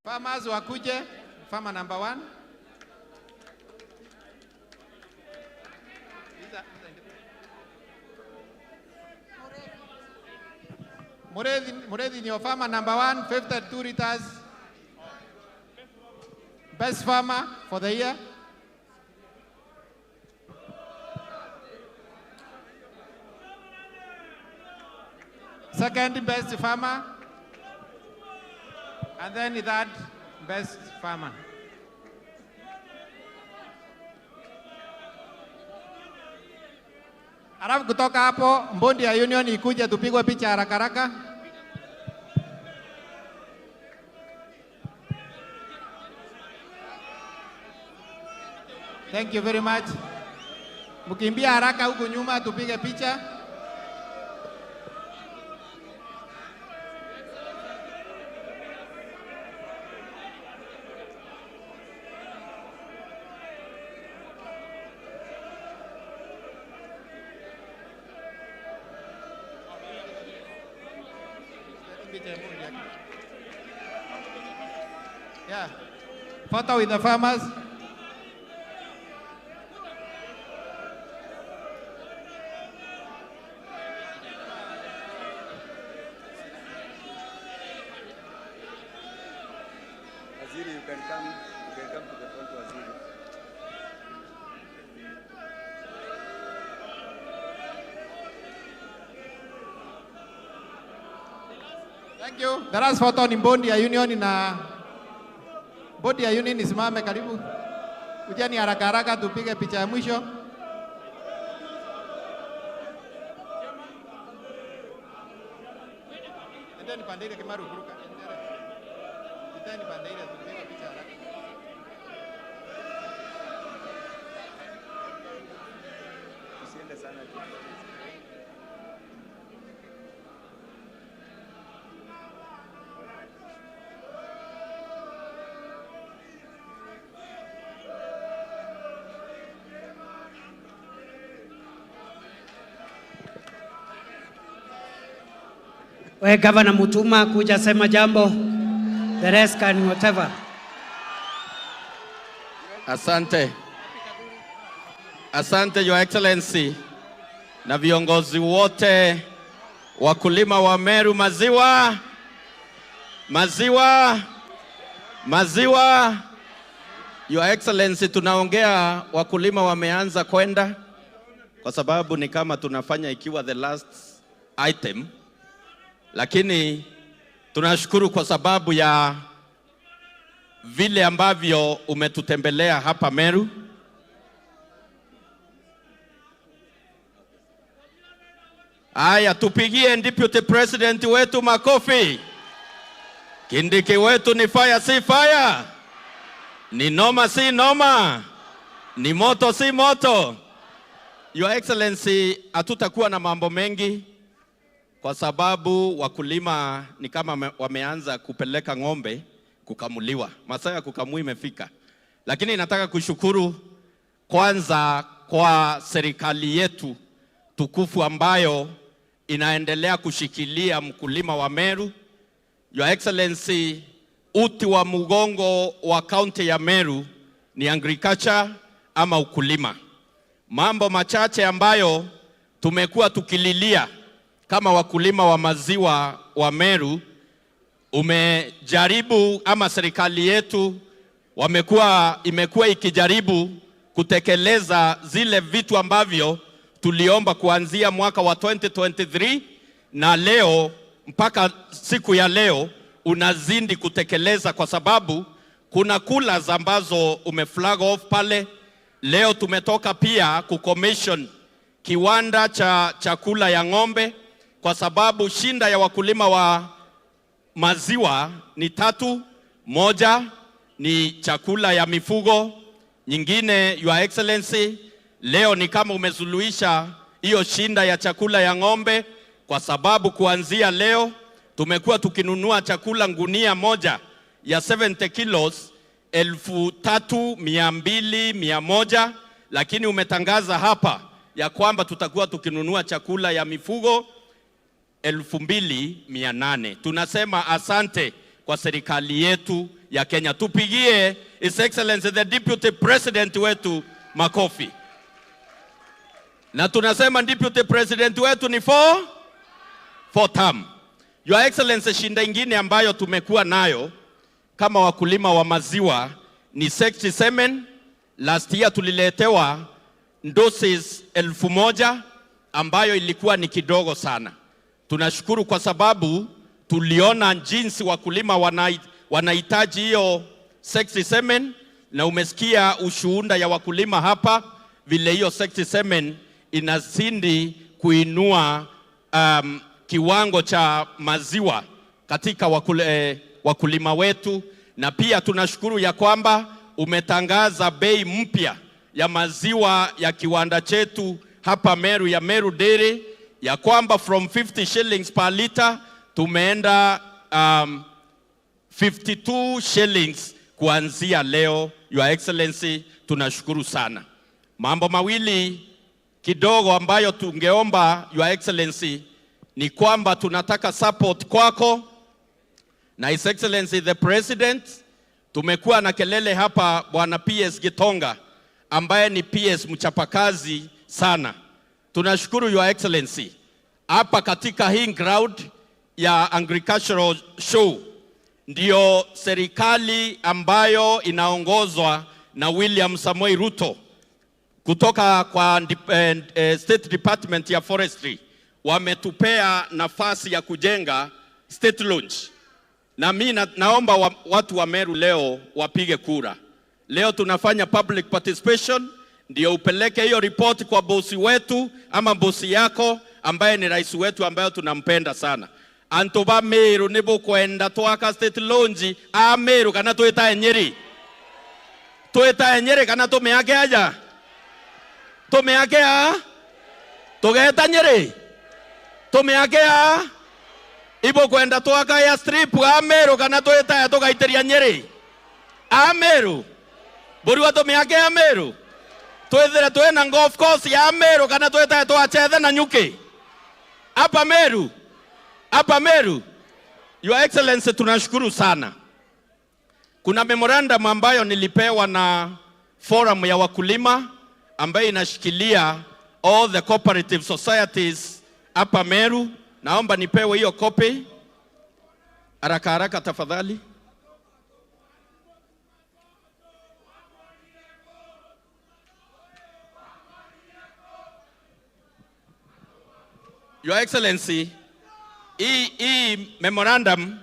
farmers wakuje, farmer number 1. Murethi ni farmer number 1, 52 liters. Best farmer for the year. Second best farmer. And then the third best farmer. Alafu kutoka hapo Mbondi ya Union ikuje tupigwe picha haraka haraka. Thank you very much. Mkimbia haraka huku nyuma tupige picha. Yeah. Photo with the farmers. Waziri, you can come to the front, Waziri. Thank you. The last photo ni bodi ya union na bodi ya union isimame karibu. Kujeni haraka haraka tupige picha ya mwisho. Endeni pande ile Kimaru kuruka. Endeni pande ile tupige picha haraka. Usiende sana. We Governor Mutuma kuja sema jambo. The rest can whatever. Asante. Asante Your Excellency na viongozi wote, wakulima wa Meru, maziwa, maziwa, maziwa. Your Excellency, tunaongea wakulima wameanza kwenda kwa sababu ni kama tunafanya ikiwa the last item, lakini tunashukuru kwa sababu ya vile ambavyo umetutembelea hapa Meru. Aya, tupigie Deputy President wetu makofi. Kindiki wetu ni fire si fire, ni noma si noma, ni moto si moto. Your Excellency, hatutakuwa na mambo mengi kwa sababu wakulima ni kama wameanza kupeleka ng'ombe kukamuliwa. Masaa ya kukamua imefika. Lakini nataka kushukuru kwanza kwa serikali yetu tukufu ambayo inaendelea kushikilia mkulima wa Meru. Your Excellency, uti wa mgongo wa kaunti ya Meru ni agriculture ama ukulima. Mambo machache ambayo tumekuwa tukililia kama wakulima wa maziwa wa Meru, umejaribu ama serikali yetu imekuwa ikijaribu kutekeleza zile vitu ambavyo tuliomba kuanzia mwaka wa 2023 na leo mpaka siku ya leo unazidi kutekeleza, kwa sababu kuna coolers ambazo umeflag off pale. Leo tumetoka pia kucommission kiwanda cha chakula ya ng'ombe, kwa sababu shinda ya wakulima wa maziwa ni tatu. Moja ni chakula ya mifugo, nyingine Your Excellency leo ni kama umesuluhisha hiyo shinda ya chakula ya ng'ombe, kwa sababu kuanzia leo tumekuwa tukinunua chakula ngunia moja ya 70 kilos 3,200, lakini umetangaza hapa ya kwamba tutakuwa tukinunua chakula ya mifugo 2,800. Tunasema asante kwa serikali yetu ya Kenya. Tupigie His Excellency the Deputy President wetu makofi. Na tunasema Deputy President wetu ni four term. Your Excellency, shinda ingine ambayo tumekuwa nayo kama wakulima wa maziwa ni 67. Last year tuliletewa doses 1,000 ambayo ilikuwa ni kidogo sana. Tunashukuru kwa sababu tuliona jinsi wakulima wanahitaji hiyo 67, na umesikia ushuhuda ya wakulima hapa vile hiyo 67 inazidi kuinua kiwango cha maziwa katika wakulima wetu. Na pia tunashukuru ya kwamba umetangaza bei mpya ya maziwa ya kiwanda chetu hapa Meru ya Meru Dairy, ya kwamba from 50 shillings per liter tumeenda 52 shillings kuanzia leo. Your Excellency, tunashukuru sana. Mambo mawili kidogo ambayo tungeomba Your Excellency ni kwamba tunataka support kwako na His Excellency the President. Tumekuwa na kelele hapa Bwana PS Gitonga ambaye ni PS mchapakazi sana. Tunashukuru Your Excellency, hapa katika hii ground ya agricultural show ndio serikali ambayo inaongozwa na William Samoei Ruto kutoka kwa State Department ya Forestry wametupea nafasi ya kujenga State Lodge. Na mi naomba watu wa Meru leo wapige kura. Leo tunafanya public participation, ndio upeleke hiyo report kwa bosi wetu ama bosi yako ambaye ni rais wetu ambaye tunampenda sana. Antu ba Meru ni bukwenda twaka State Lodge a Meru kana twitae Nyeri, twitae Nyeri kana tumiake aja, tumiake a tugeta Nyeri, tumiake a ibo kwenda twaka ya strip a Meru kana twitae tugaiteria Nyeri a Meru burua tumiake a Meru twithire twina golf course ya Meru kana twitae twachethe na nyuki hapa Meru, hapa Meru. Your Excellency, tunashukuru sana. Kuna memorandum ambayo nilipewa na forum ya wakulima ambayo inashikilia all the cooperative societies hapa Meru. Naomba nipewe hiyo copy haraka haraka tafadhali. Your Excellency, hii memorandum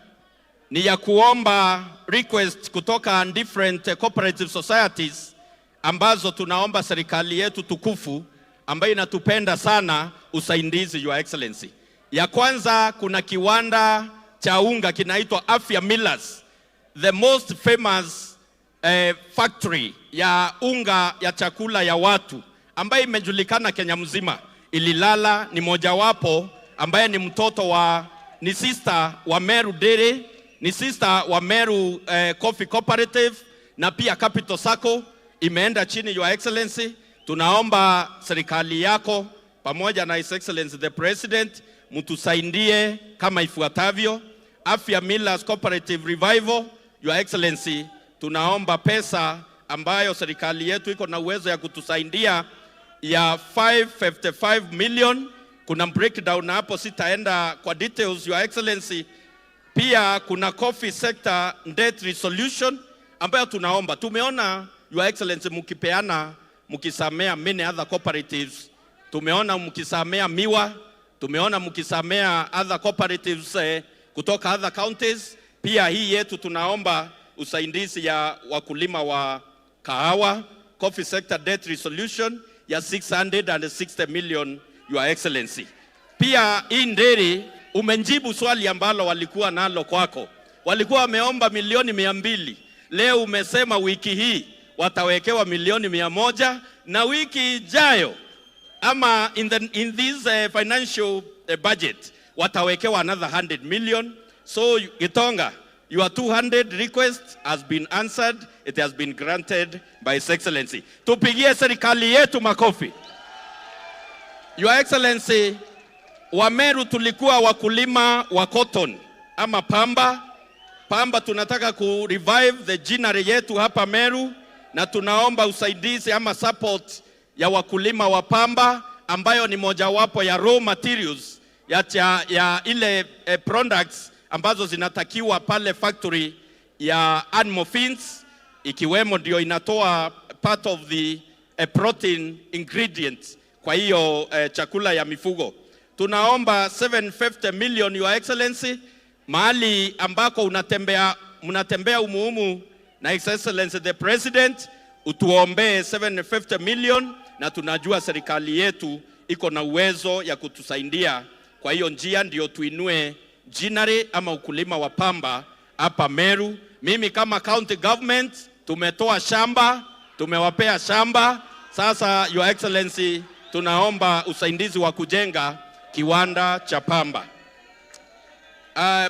ni ya kuomba request kutoka different cooperative societies ambazo tunaomba serikali yetu tukufu ambayo inatupenda sana usaidizi, Your Excellency. Ya kwanza, kuna kiwanda cha unga kinaitwa Afya Millers, the most famous factory ya unga ya chakula ya watu ambayo imejulikana Kenya mzima. Ililala, ni mojawapo ambaye ni mtoto wa, ni sister wa Meru Dairy, ni sister wa Meru Coffee Cooperative na pia Capital Sacco imeenda chini, Your Excellency. Tunaomba serikali yako pamoja na His Excellency the President mtusaidie kama ifuatavyo. Afya Millers Cooperative Revival, Your Excellency, tunaomba pesa ambayo serikali yetu iko na uwezo ya kutusaidia ya 555 million. Kuna breakdown hapo, sitaenda kwa details, Your Excellency. Pia kuna coffee sector debt resolution ambayo tunaomba. Tumeona, Your Excellency, mkipeana, mkisamea many other cooperatives. Tumeona mkisamea miwa, tumeona mkisamea other cooperatives kutoka other counties. Pia hii yetu tunaomba usaidizi ya wakulima wa kahawa, coffee sector debt resolution ya 660 million, Your Excellency. Pia hii Nderi umenjibu swali ambalo walikuwa nalo kwako. Walikuwa wameomba milioni 200. Leo umesema wiki hii watawekewa milioni 100 na wiki ijayo ama in this financial budget watawekewa another 100 million. So Gitonga, your 200 request has been answered. It has been granted by His Excellency. Tupigie serikali yetu makofi. Your Excellency, Wameru tulikuwa wakulima wa cotton ama pamba. Pamba tunataka ku revive the ginnery yetu hapa Meru, na tunaomba usaidizi ama support ya wakulima wa pamba ambayo ni mojawapo ya raw materials ya ile products ambazo zinatakiwa pale factory ya animal feeds, ikiwemo ndio inatoa part of the protein ingredient kwa hiyo chakula ya mifugo. Tunaomba 750 million, Your Excellency, mahali ambako mnatembea umuhumu na His Excellency the President, utuombee 750 million, na tunajua serikali yetu iko na uwezo ya kutusaidia kwa hiyo njia, ndio tuinue ginnery ama ukulima wa pamba hapa Meru. Mimi kama county government tumetoa shamba, tumewapea shamba. Sasa Your Excellency, tunaomba usaidizi wa kujenga kiwanda cha pamba.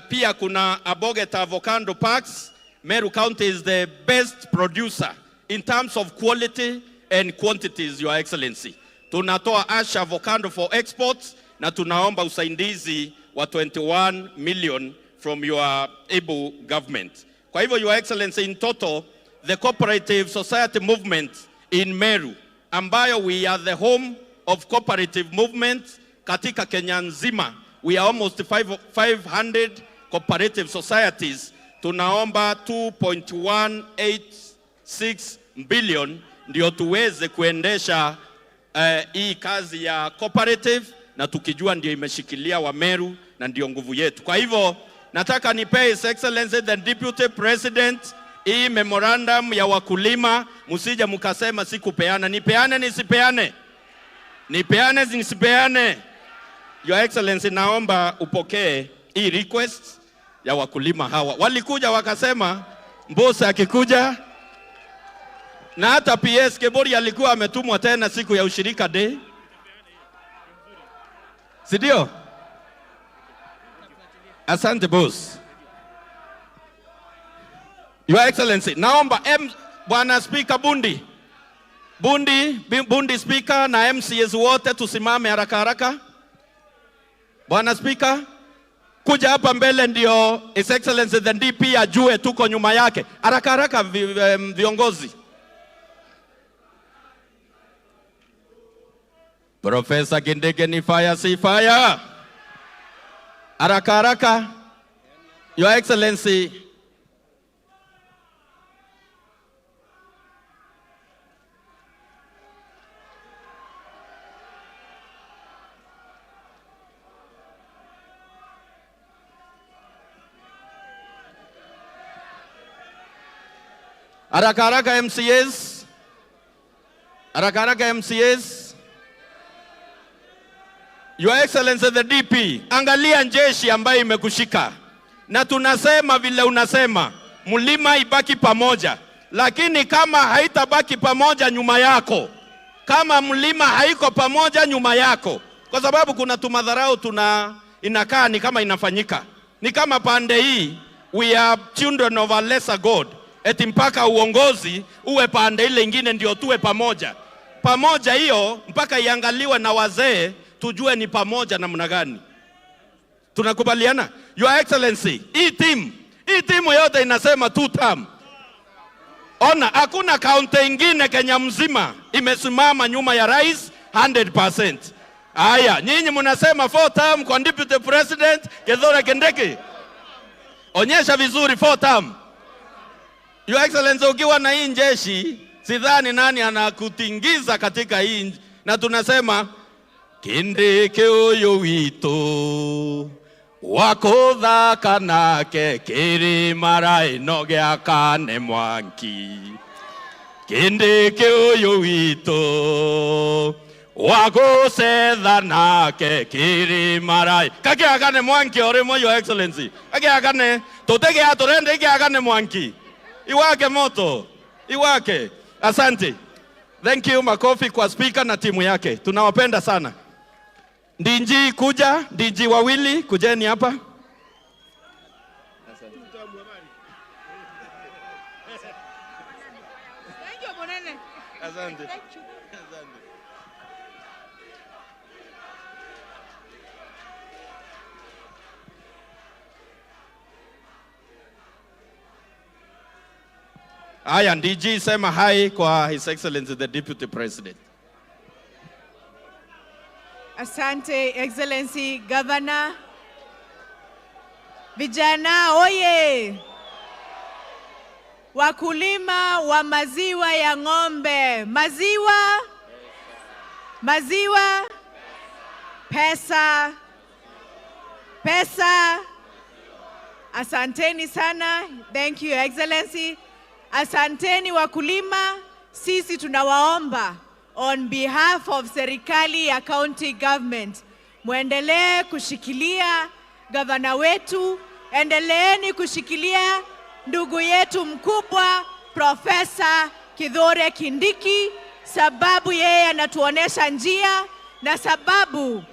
Pia kuna Abogeta Avocado Parks. Meru County is the best producer in terms of quality and quantities, Your Excellency. Tunatoa Ash avocado for exports na tunaomba usaidizi wa 21 million from your able government. Kwa hivyo, Your Excellency, in total, the cooperative society movement in Meru, ambayo we are the home of cooperative movement katika Kenya nzima, we are almost 500 cooperative societies. Tunaomba 2.186 billion ndio tuweze kuendesha hii kazi ya cooperative, na tukijua ndio imeshikilia Wameru na ndio nguvu yetu. Kwa hivyo Nataka nipe His Excellency the Deputy President hii memorandum ya wakulima, msije mkasema sikupeana. Nipeane nisipeane? Nipeane nisipeane? Your Excellency, naomba upokee hii request ya wakulima hawa. Walikuja wakasema Mbosa akikuja na hata PS Kebori alikuwa ametumwa tena siku ya ushirika day, si ndio? Asante boss. Your Excellency, naomba Bwana Speaker Bundi Speaker na MCAs wote tusimame haraka haraka. Bwana Speaker, kuja hapa mbele ndio His Excellency the DP ajue tuko nyuma yake. Haraka haraka viongozi. Professor Kindiki ni fire si fire. Haraka haraka. Your Excellency. Haraka haraka MCAs. Haraka haraka MCAs. Your Excellency the DP, angalia jeshi ambayo imekushika. Na tunasema vile unasema, mlima ibaki pamoja. Lakini kama haitabaki pamoja nyuma yako, kama mlima haiko pamoja nyuma yako, kwa sababu kuna tumadharau inakaa ni kama inafanyika. Ni kama pande hii, we are children of a lesser God. Eti mpaka uongozi uwe pande ile ingine ndio tuwe pamoja. Pamoja hiyo mpaka iangaliwe na wazee tujue ni pamoja namna gani. Tunakubaliana? Your Excellency, hii team yote inasema two term. Ona, hakuna kaunti ingine Kenya mzima imesimama nyuma ya rais 100%. Aya, nyinyi mnasema four term kwa Deputy President Kithure Kindiki. Onyesha vizuri four term. Your Excellency, ukiwa na hii jeshi, sidhani nani anakutingiza katika hii. Na tunasema Kindiki uyu witu wakuthaka nake kirimara ino giakane mwanki. Kindiki uyu witu wagucetha nake kirimara kagiakane mwanki orimo. Your Excellency, kagiakane tutigea turende igiakane mwanki iwake moto iwake. Asante. Thank you. Makofi kwa speaker na timu yake, tunawapenda sana. Ndinji kuja, Ndinji wawili kujeni hapa. Thank you, Bonene. Asante. Thank you. Asante. Aya, Ndinji sema hi kwa His Excellency the Deputy President. Asante, Excellency Governor. Vijana oye! Wakulima wa maziwa ya ng'ombe. Maziwa? Maziwa? Pesa. Pesa. Asanteni sana. Thank you, Excellency. Asanteni wakulima. Sisi tunawaomba on behalf of serikali ya county government, muendelee kushikilia gavana wetu, endeleeni kushikilia ndugu yetu mkubwa Profesa Kithure Kindiki, sababu yeye anatuonesha njia na sababu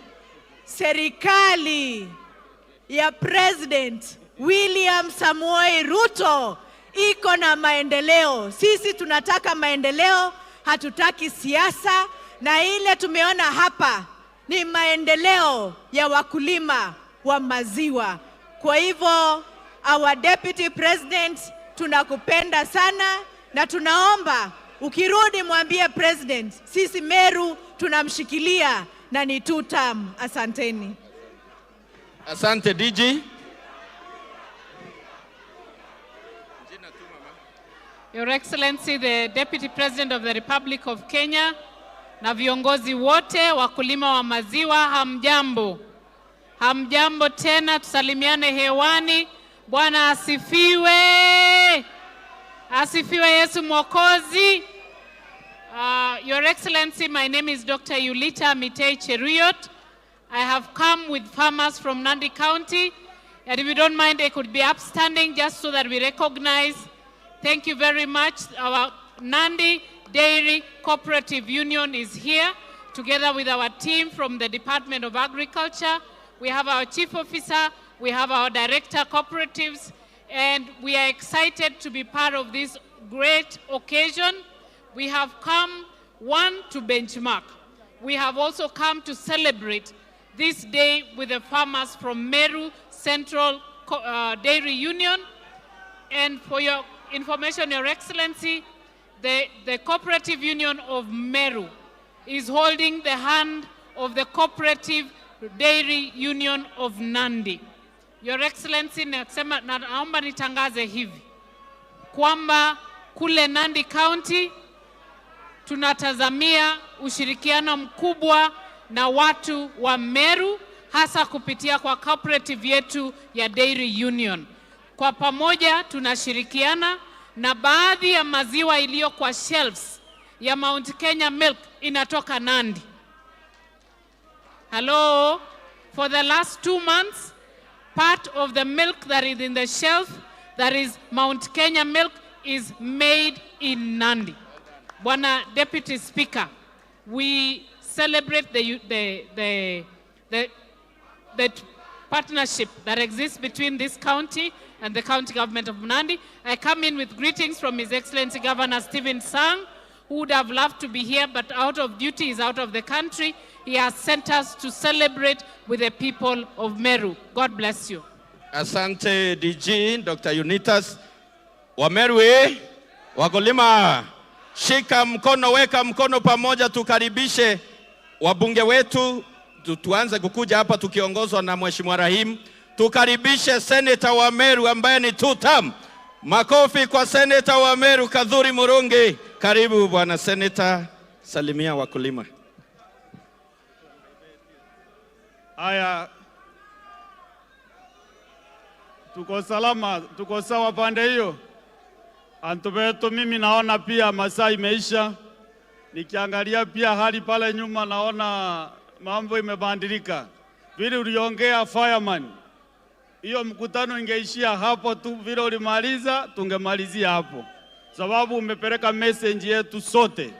serikali ya President William Samoei Ruto iko na maendeleo. Sisi tunataka maendeleo, hatutaki siasa, na ile tumeona hapa ni maendeleo ya wakulima wa maziwa. Kwa hivyo our Deputy President, tunakupenda sana na tunaomba ukirudi mwambie President sisi Meru tunamshikilia na ni two term. Asanteni. Asante DG. Your Excellency the Deputy President of the Republic of Kenya na viongozi wote wakulima wa maziwa, hamjambo. Hamjambo tena, tusalimiane hewani. Bwana asifiwe. Asifiwe Yesu Mwokozi. Your Excellency, my name is Dr. Yulita Mitei Cheruiyot. I have come with farmers from Nandi County. And if you don't mind, they could be upstanding just so that we recognize. Thank you very much. Our Nandi Dairy Cooperative Union is here together with our team from the Department of Agriculture. We have our chief officer, we have our director cooperatives, and we are excited to be part of this great occasion. We have come, one, to benchmark. We have also come to celebrate this day with the farmers from Meru Central Dairy Union. And for your information, Your Excellency, the Cooperative Union of Meru is holding the hand of the Cooperative Dairy Union of Nandi. Your Excellency, nasema, naomba nitangaze hivi kwamba kule Nandi County tunatazamia ushirikiano mkubwa na watu wa Meru, hasa kupitia kwa cooperative yetu ya Dairy Union. Kwa pamoja tunashirikiana na baadhi ya maziwa iliyo kwa shelves ya Mount Kenya Milk inatoka Nandi. Hello, for the last 2 months, part of the milk that is in the shelf, that is Mount Kenya Milk, is made in Nandi. Bwana Deputy Speaker, we celebrate the partnership that exists between this county and the county government of Nandi. I come in with greetings from His Excellency Governor Stephen Sang, who would have loved to be here, but out of duty is out of the country. He has sent us to celebrate with the people of Meru. God bless you. Asante, DG Dr. Unitas. Wameru eh, wakulima, shika mkono, weka mkono pamoja, tukaribishe wabunge wetu tuanze kukuja hapa tukiongozwa na Mheshimiwa Rahim. Tukaribishe seneta wa Meru ambaye ni two term. Makofi kwa seneta wa Meru, Kathuri Murungi. Karibu, bwana seneta, salimia wakulima. Haya, tuko salama, tuko sawa pande hiyo. Antubeto, mimi naona pia masaa imeisha. Nikiangalia pia hali pale nyuma naona mambo imebadilika. Vile uliongea, fireman, hiyo mkutano ingeishia hapo tu, vile ulimaliza tungemalizia hapo, sababu umepeleka message yetu sote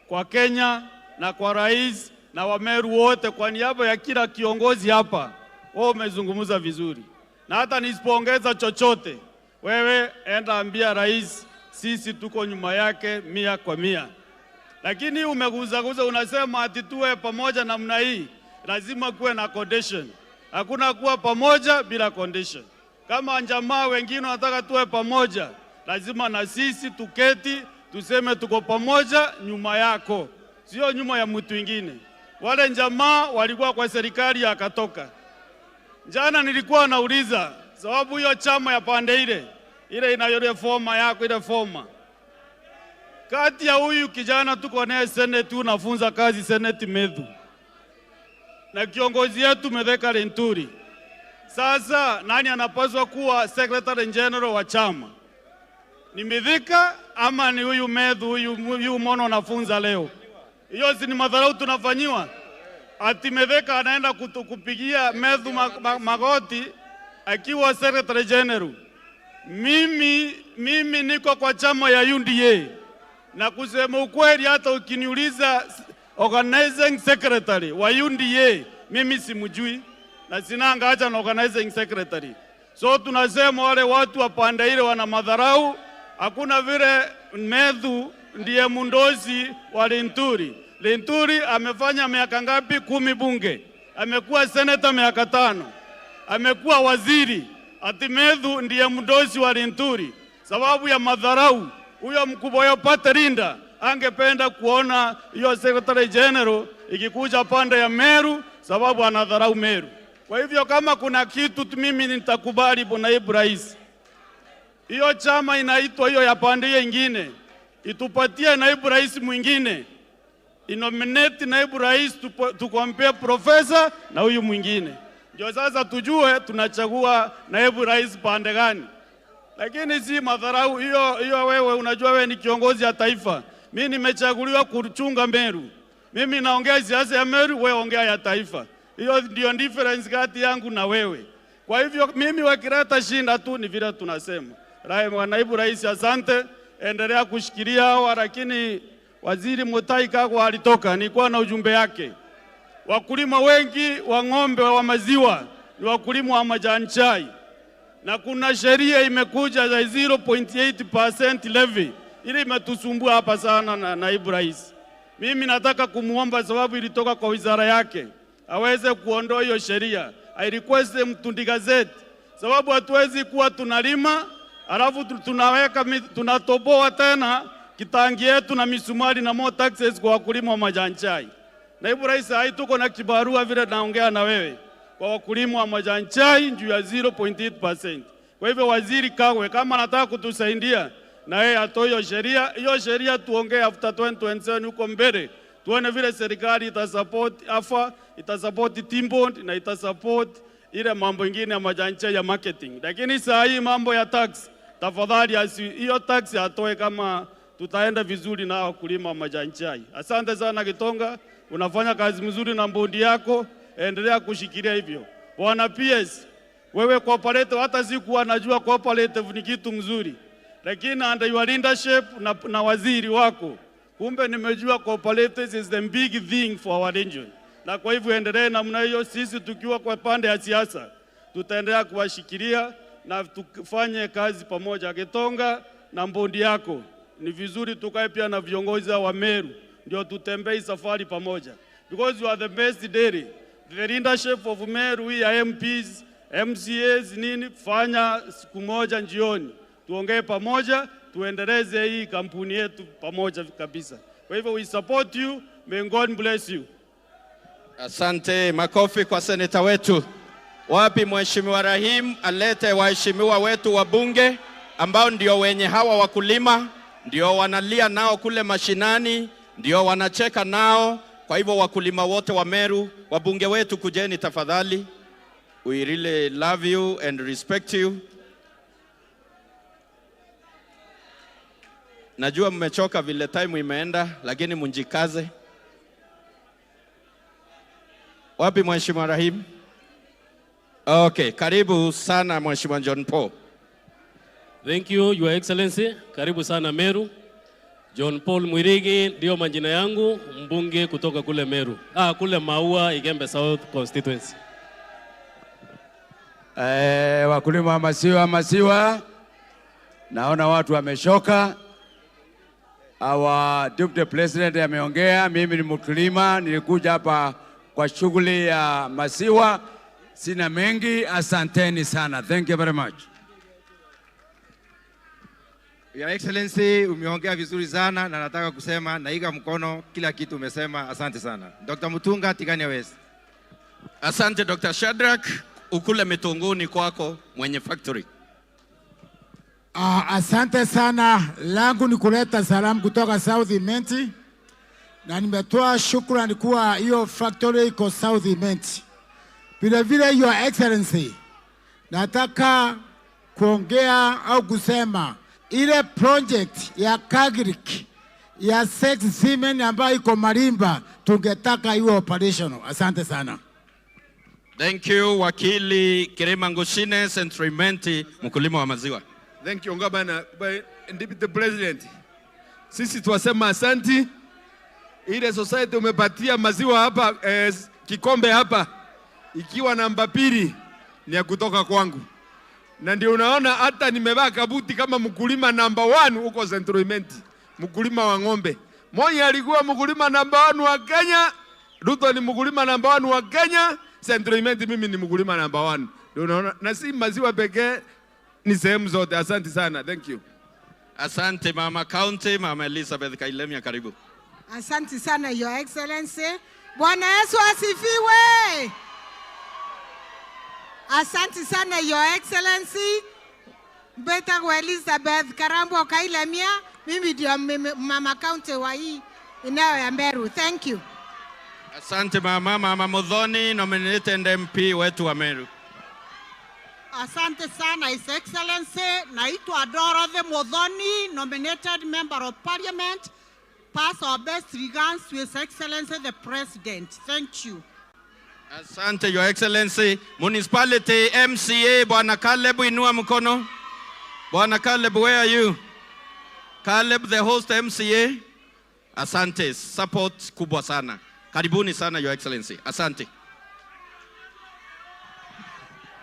kwa Kenya na kwa rais na Wameru wote, kwa niaba ya kila kiongozi hapa. Wewe umezungumza vizuri, na hata nisipoongeza chochote, wewe enda ambia rais sisi tuko nyuma yake 100%. Lakini umeguzaguza, unasema ati tuwe pamoja namna hii, lazima kuwe na condition. Hakuna kuwa pamoja bila condition. Kama jamaa wengine wanataka tuwe pamoja, lazima na sisi tuketi tuseme tuko pamoja nyuma yako, sio nyuma ya mtu mwingine. Wale jamaa walikuwa kwa serikali akatoka. Jana nilikuwa nauliza sababu hiyo chama ya pande ile ile ina ile former yako, ile former, kati ya huyu kijana tuko naye seneti, unafunza kazi seneti Methu, na kiongozi yetu Mithika Linturi. Sasa nani anapaswa kuwa secretary general wa chama? Ni Mithika ama ni huyu Methu, huyu mono anafunza leo? Hiyo si ni madharau tunafanyiwa? Ati Mithika anaenda kupigia Methu magoti akiwa secretary general. Mimi niko kwa chama ya UDA na kusema ukweli, hata ukiniuliza organizing secretary wa UDA mimi simjui na sinanga haja na organizing secretary. So tunasema wale watu wa pande ile wana madharau. Hakuna vile Methu ndiye mundozi wa Linturi. Linturi amefanya miaka ngapi? 10 bunge, amekuwa seneta miaka 5, amekuwa waziri. Ati Methu ndiye mdozi wa Linturi sababu ya madharau. Huyo mkubwa yopate Linda angependa kuona hiyo secretary general ikikuja pande ya Meru, sababu anadharau Meru. Kwa hivyo kama kuna kitu mimi nitakubali, bwana naibu rais, hiyo chama inaitwa hiyo ya pande hiyo ingine itupatie naibu rais mwingine, inominate naibu rais, tukompea profesa na huyu mwingine. Ndio sasa tujue tunachagua naibu rais pande gani. Lakini si madharau hiyo hiyo. Wewe unajua wewe ni kiongozi ya taifa. Mimi nimechaguliwa kuchunga Meru. Mimi naongea siasa ya Meru, wewe ongea ya taifa. Hiyo ndio difference kati yangu na wewe. Kwa hivyo mimi wakileta shinda tu ni vile tunasema. Naibu rais, asante, endelea kushikilia hawa, lakini Waziri Mutahi Kagwe alitoka, nilikuwa na ujumbe yake. Wakulima wengi wa ng'ombe wa maziwa ni wakulima wa majani chai, na kuna sheria imekuja ya 0.8% levy, ili imetusumbua hapa sana na naibu rais. Mimi nataka kumuomba, sababu ilitoka kwa wizara yake, aweze kuondoa hiyo sheria. I request him to gazette, sababu hatuwezi kuwa tunalima alafu tunaweka tunatoboa tena kitangi yetu na misumari na more taxes kwa wakulima wa majani chai. Naibu rais, hai tuko na kibarua vile naongea na wewe kwa wakulima wa majani chai juu ya 0.8%. Kwa hivyo Waziri Kagwe kama anataka kutusaidia na yeye atoe hiyo sheria, hiyo sheria tuongee after 2027 huko mbele, tuone vile serikali itasupport AFA, itasupport Tea Board na itasupport ile mambo ingine ya majani chai ya marketing. Lakini saa hii mambo ya tax, tafadhali hiyo tax atoe kama tutaenda vizuri na wakulima wa majani chai. Asante sana Gitonga, unafanya kazi mzuri na bondi yako, endelea kushikilia hivyo. Bwana PS, wewe cooperative, hata sikuwa najua cooperative ni kitu mzuri, lakini under your leadership na waziri wako, kumbe nimejua cooperatives is the big thing for our region. Na kwa hivyo endelee namna hiyo, sisi tukiwa kwa pande ya siasa tutaendelea kuwashikilia na tufanye kazi pamoja. Gitonga na bondi yako, ni vizuri tukae pia na viongozi wa Meru ndio tutembee safari pamoja, because you are the best dairy. The leadership of Meru, we are MPs, MCAs, nini, fanya siku moja njioni tuongee pamoja, tuendeleze hii kampuni yetu pamoja kabisa. Kwa hivyo we support you, may God bless you. Asante, makofi kwa seneta wetu. Wapi Mheshimiwa Rahim alete waheshimiwa wetu wa bunge ambao ndio wenye hawa wakulima, ndio wanalia nao kule mashinani, ndio wanacheka nao. Kwa hivyo wakulima wote wa Meru, wabunge wetu, kujeni tafadhali. We really love you and respect you. Najua mmechoka vile time imeenda, lakini mjikaze. Wapi Mheshimiwa Rahim? Okay, karibu sana Mheshimiwa John Paul. Thank you, Your Excellency. Karibu sana Meru. John Paul Mwirigi ndio majina yangu, mbunge kutoka kule Meru. Kule Maua, Igembe South constituency. Wakulima wa maziwa, naona watu wameshoka. Our Deputy President ameongea, mimi ni mkulima, nilikuja hapa kwa shughuli ya maziwa. Sina mengi, asanteni sana. Thank you very much. Your Excellency, umeongea vizuri sana na nataka kusema naiga mkono kila kitu umesema, asante sana. Dr. Mutunga, Tigania West. Asante Dr. Shadrack, ukule mitunguni kwako mwenye factory. Asante sana, langu ni kuleta salamu kutoka South Imenti, na nimetoa shukrani kuwa hiyo factory iko South Imenti. Vile vile Your Excellency, nataka kuongea au kusema ile project ya Kagrik ya sex semen ambayo iko Marimba tungetaka iwe operational. Asante sana. Thank you Wakili Kirima Ngushine, Central Imenti, mkulima wa maziwa. Thank you Ngabana, Deputy President. Sisi tuwasema asanti. Ile society umepatia maziwa hapa, kikombe hapa ikiwa namba 2 ni ya kutoka kwangu. Na ndio unaona hata nimevaa kabuti kama mkulima namba 1 huko Central Imenti, mkulima wa ng'ombe. Moi alikuwa mkulima namba 1 wa Kenya, Ruto ni mkulima namba 1 wa Kenya, Central Imenti mimi ni mkulima namba 1. Ndio unaona, na si maziwa pekee, ni sehemu zote. Asante sana. Thank you. Asante Mama County, Mama Elizabeth Kailemia, karibu. Asante sana Your Excellency. Bwana Yesu asifiwe. Asante sana Your Excellency. Mbetagwa Elizabeth Karambo Kailemia, mimi ndio Mama County wa hii eneo ya Meru. Thank you. Asante mama. Mama Muthoni, nominated MP wetu wa Meru. Asante sana, His Excellency. Naitwa Dorothy Muthoni, nominated Member of Parliament. Pass our best regards to His Excellency the President. Thank you. Asante, Your Excellency. Municipality MCA Bwana Caleb, inua mkono. Bwana Caleb, where are you? Caleb, the host MCA. Asante, support kubwa sana. Karibuni sana, Your Excellency. Asante.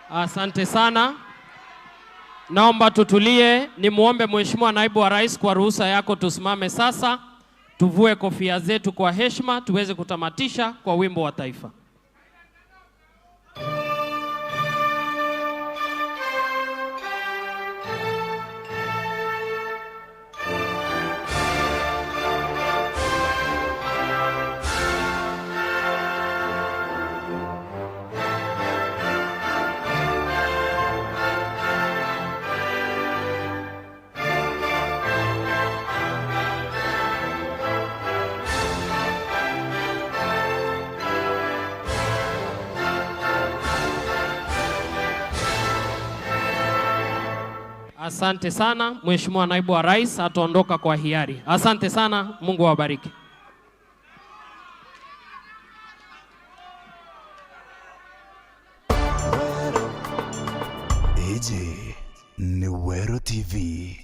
Asante sana. Naomba tutulie, nimwombe Mheshimiwa Naibu wa Rais kwa ruhusa yako tusimame sasa, tuvue kofia zetu kwa heshima, tuweze kutamatisha kwa wimbo wa taifa. Asante sana Mheshimiwa Naibu wa Rais ataondoka kwa hiari. Asante sana, Mungu awabariki. AJ ni Wero TV.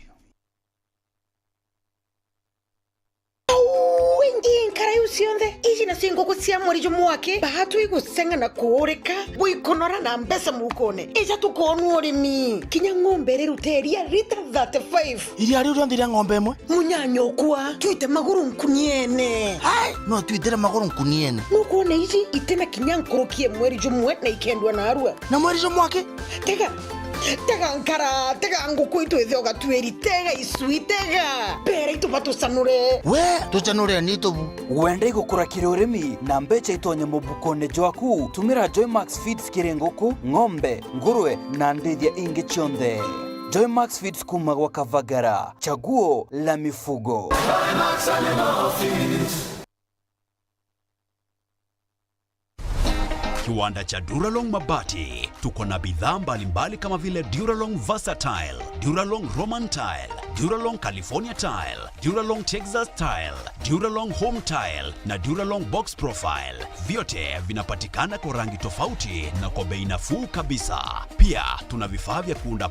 Inkara cionthe ici nacio ngũkũ cia mweri mwake bahatu igucenga na kũũrĩka gũikonora na mbeca mukone ica tukonwo ũrĩmi kinya ng'ombe rĩrute iria rita 35 Iria rĩu rĩothe rĩa ng'ombe ĩmwe. Mũnyanya ũkwa twite magũrũ nkuniene. No twitĩre magũrũ nkuniene. Nukuona ici itena kinya nkũrũkie mweri jũmwe na ikendwa na arua na mweri jũmwake. Tega tega nkara tega ngũkũ itwĩthe ũgatuĩri tega icui tega mbere itũba tũcanũre. We tũcanũre ni tũbu. Wenda igukura kiri urimi na mbeca itonye mubukone jwaku, tumira Joymax Feeds kiri nguku, ng'ombe, nguruwe na ndithia ingi cionthe. Joymax Feeds kuma gwa Kavagara, chaguo la mifugo. Joymax Animal Feeds. Kiwanda cha Duralong Mabati tuko na bidhaa mbalimbali kama vile Duralong Versatile, Duralong Roman Tile, Duralong California Tile, Duralong Texas Tile, Duralong Home Tile na Duralong Box Profile. Vyote vinapatikana kwa rangi tofauti na kwa bei nafuu kabisa. Pia tuna vifaa vya kuunda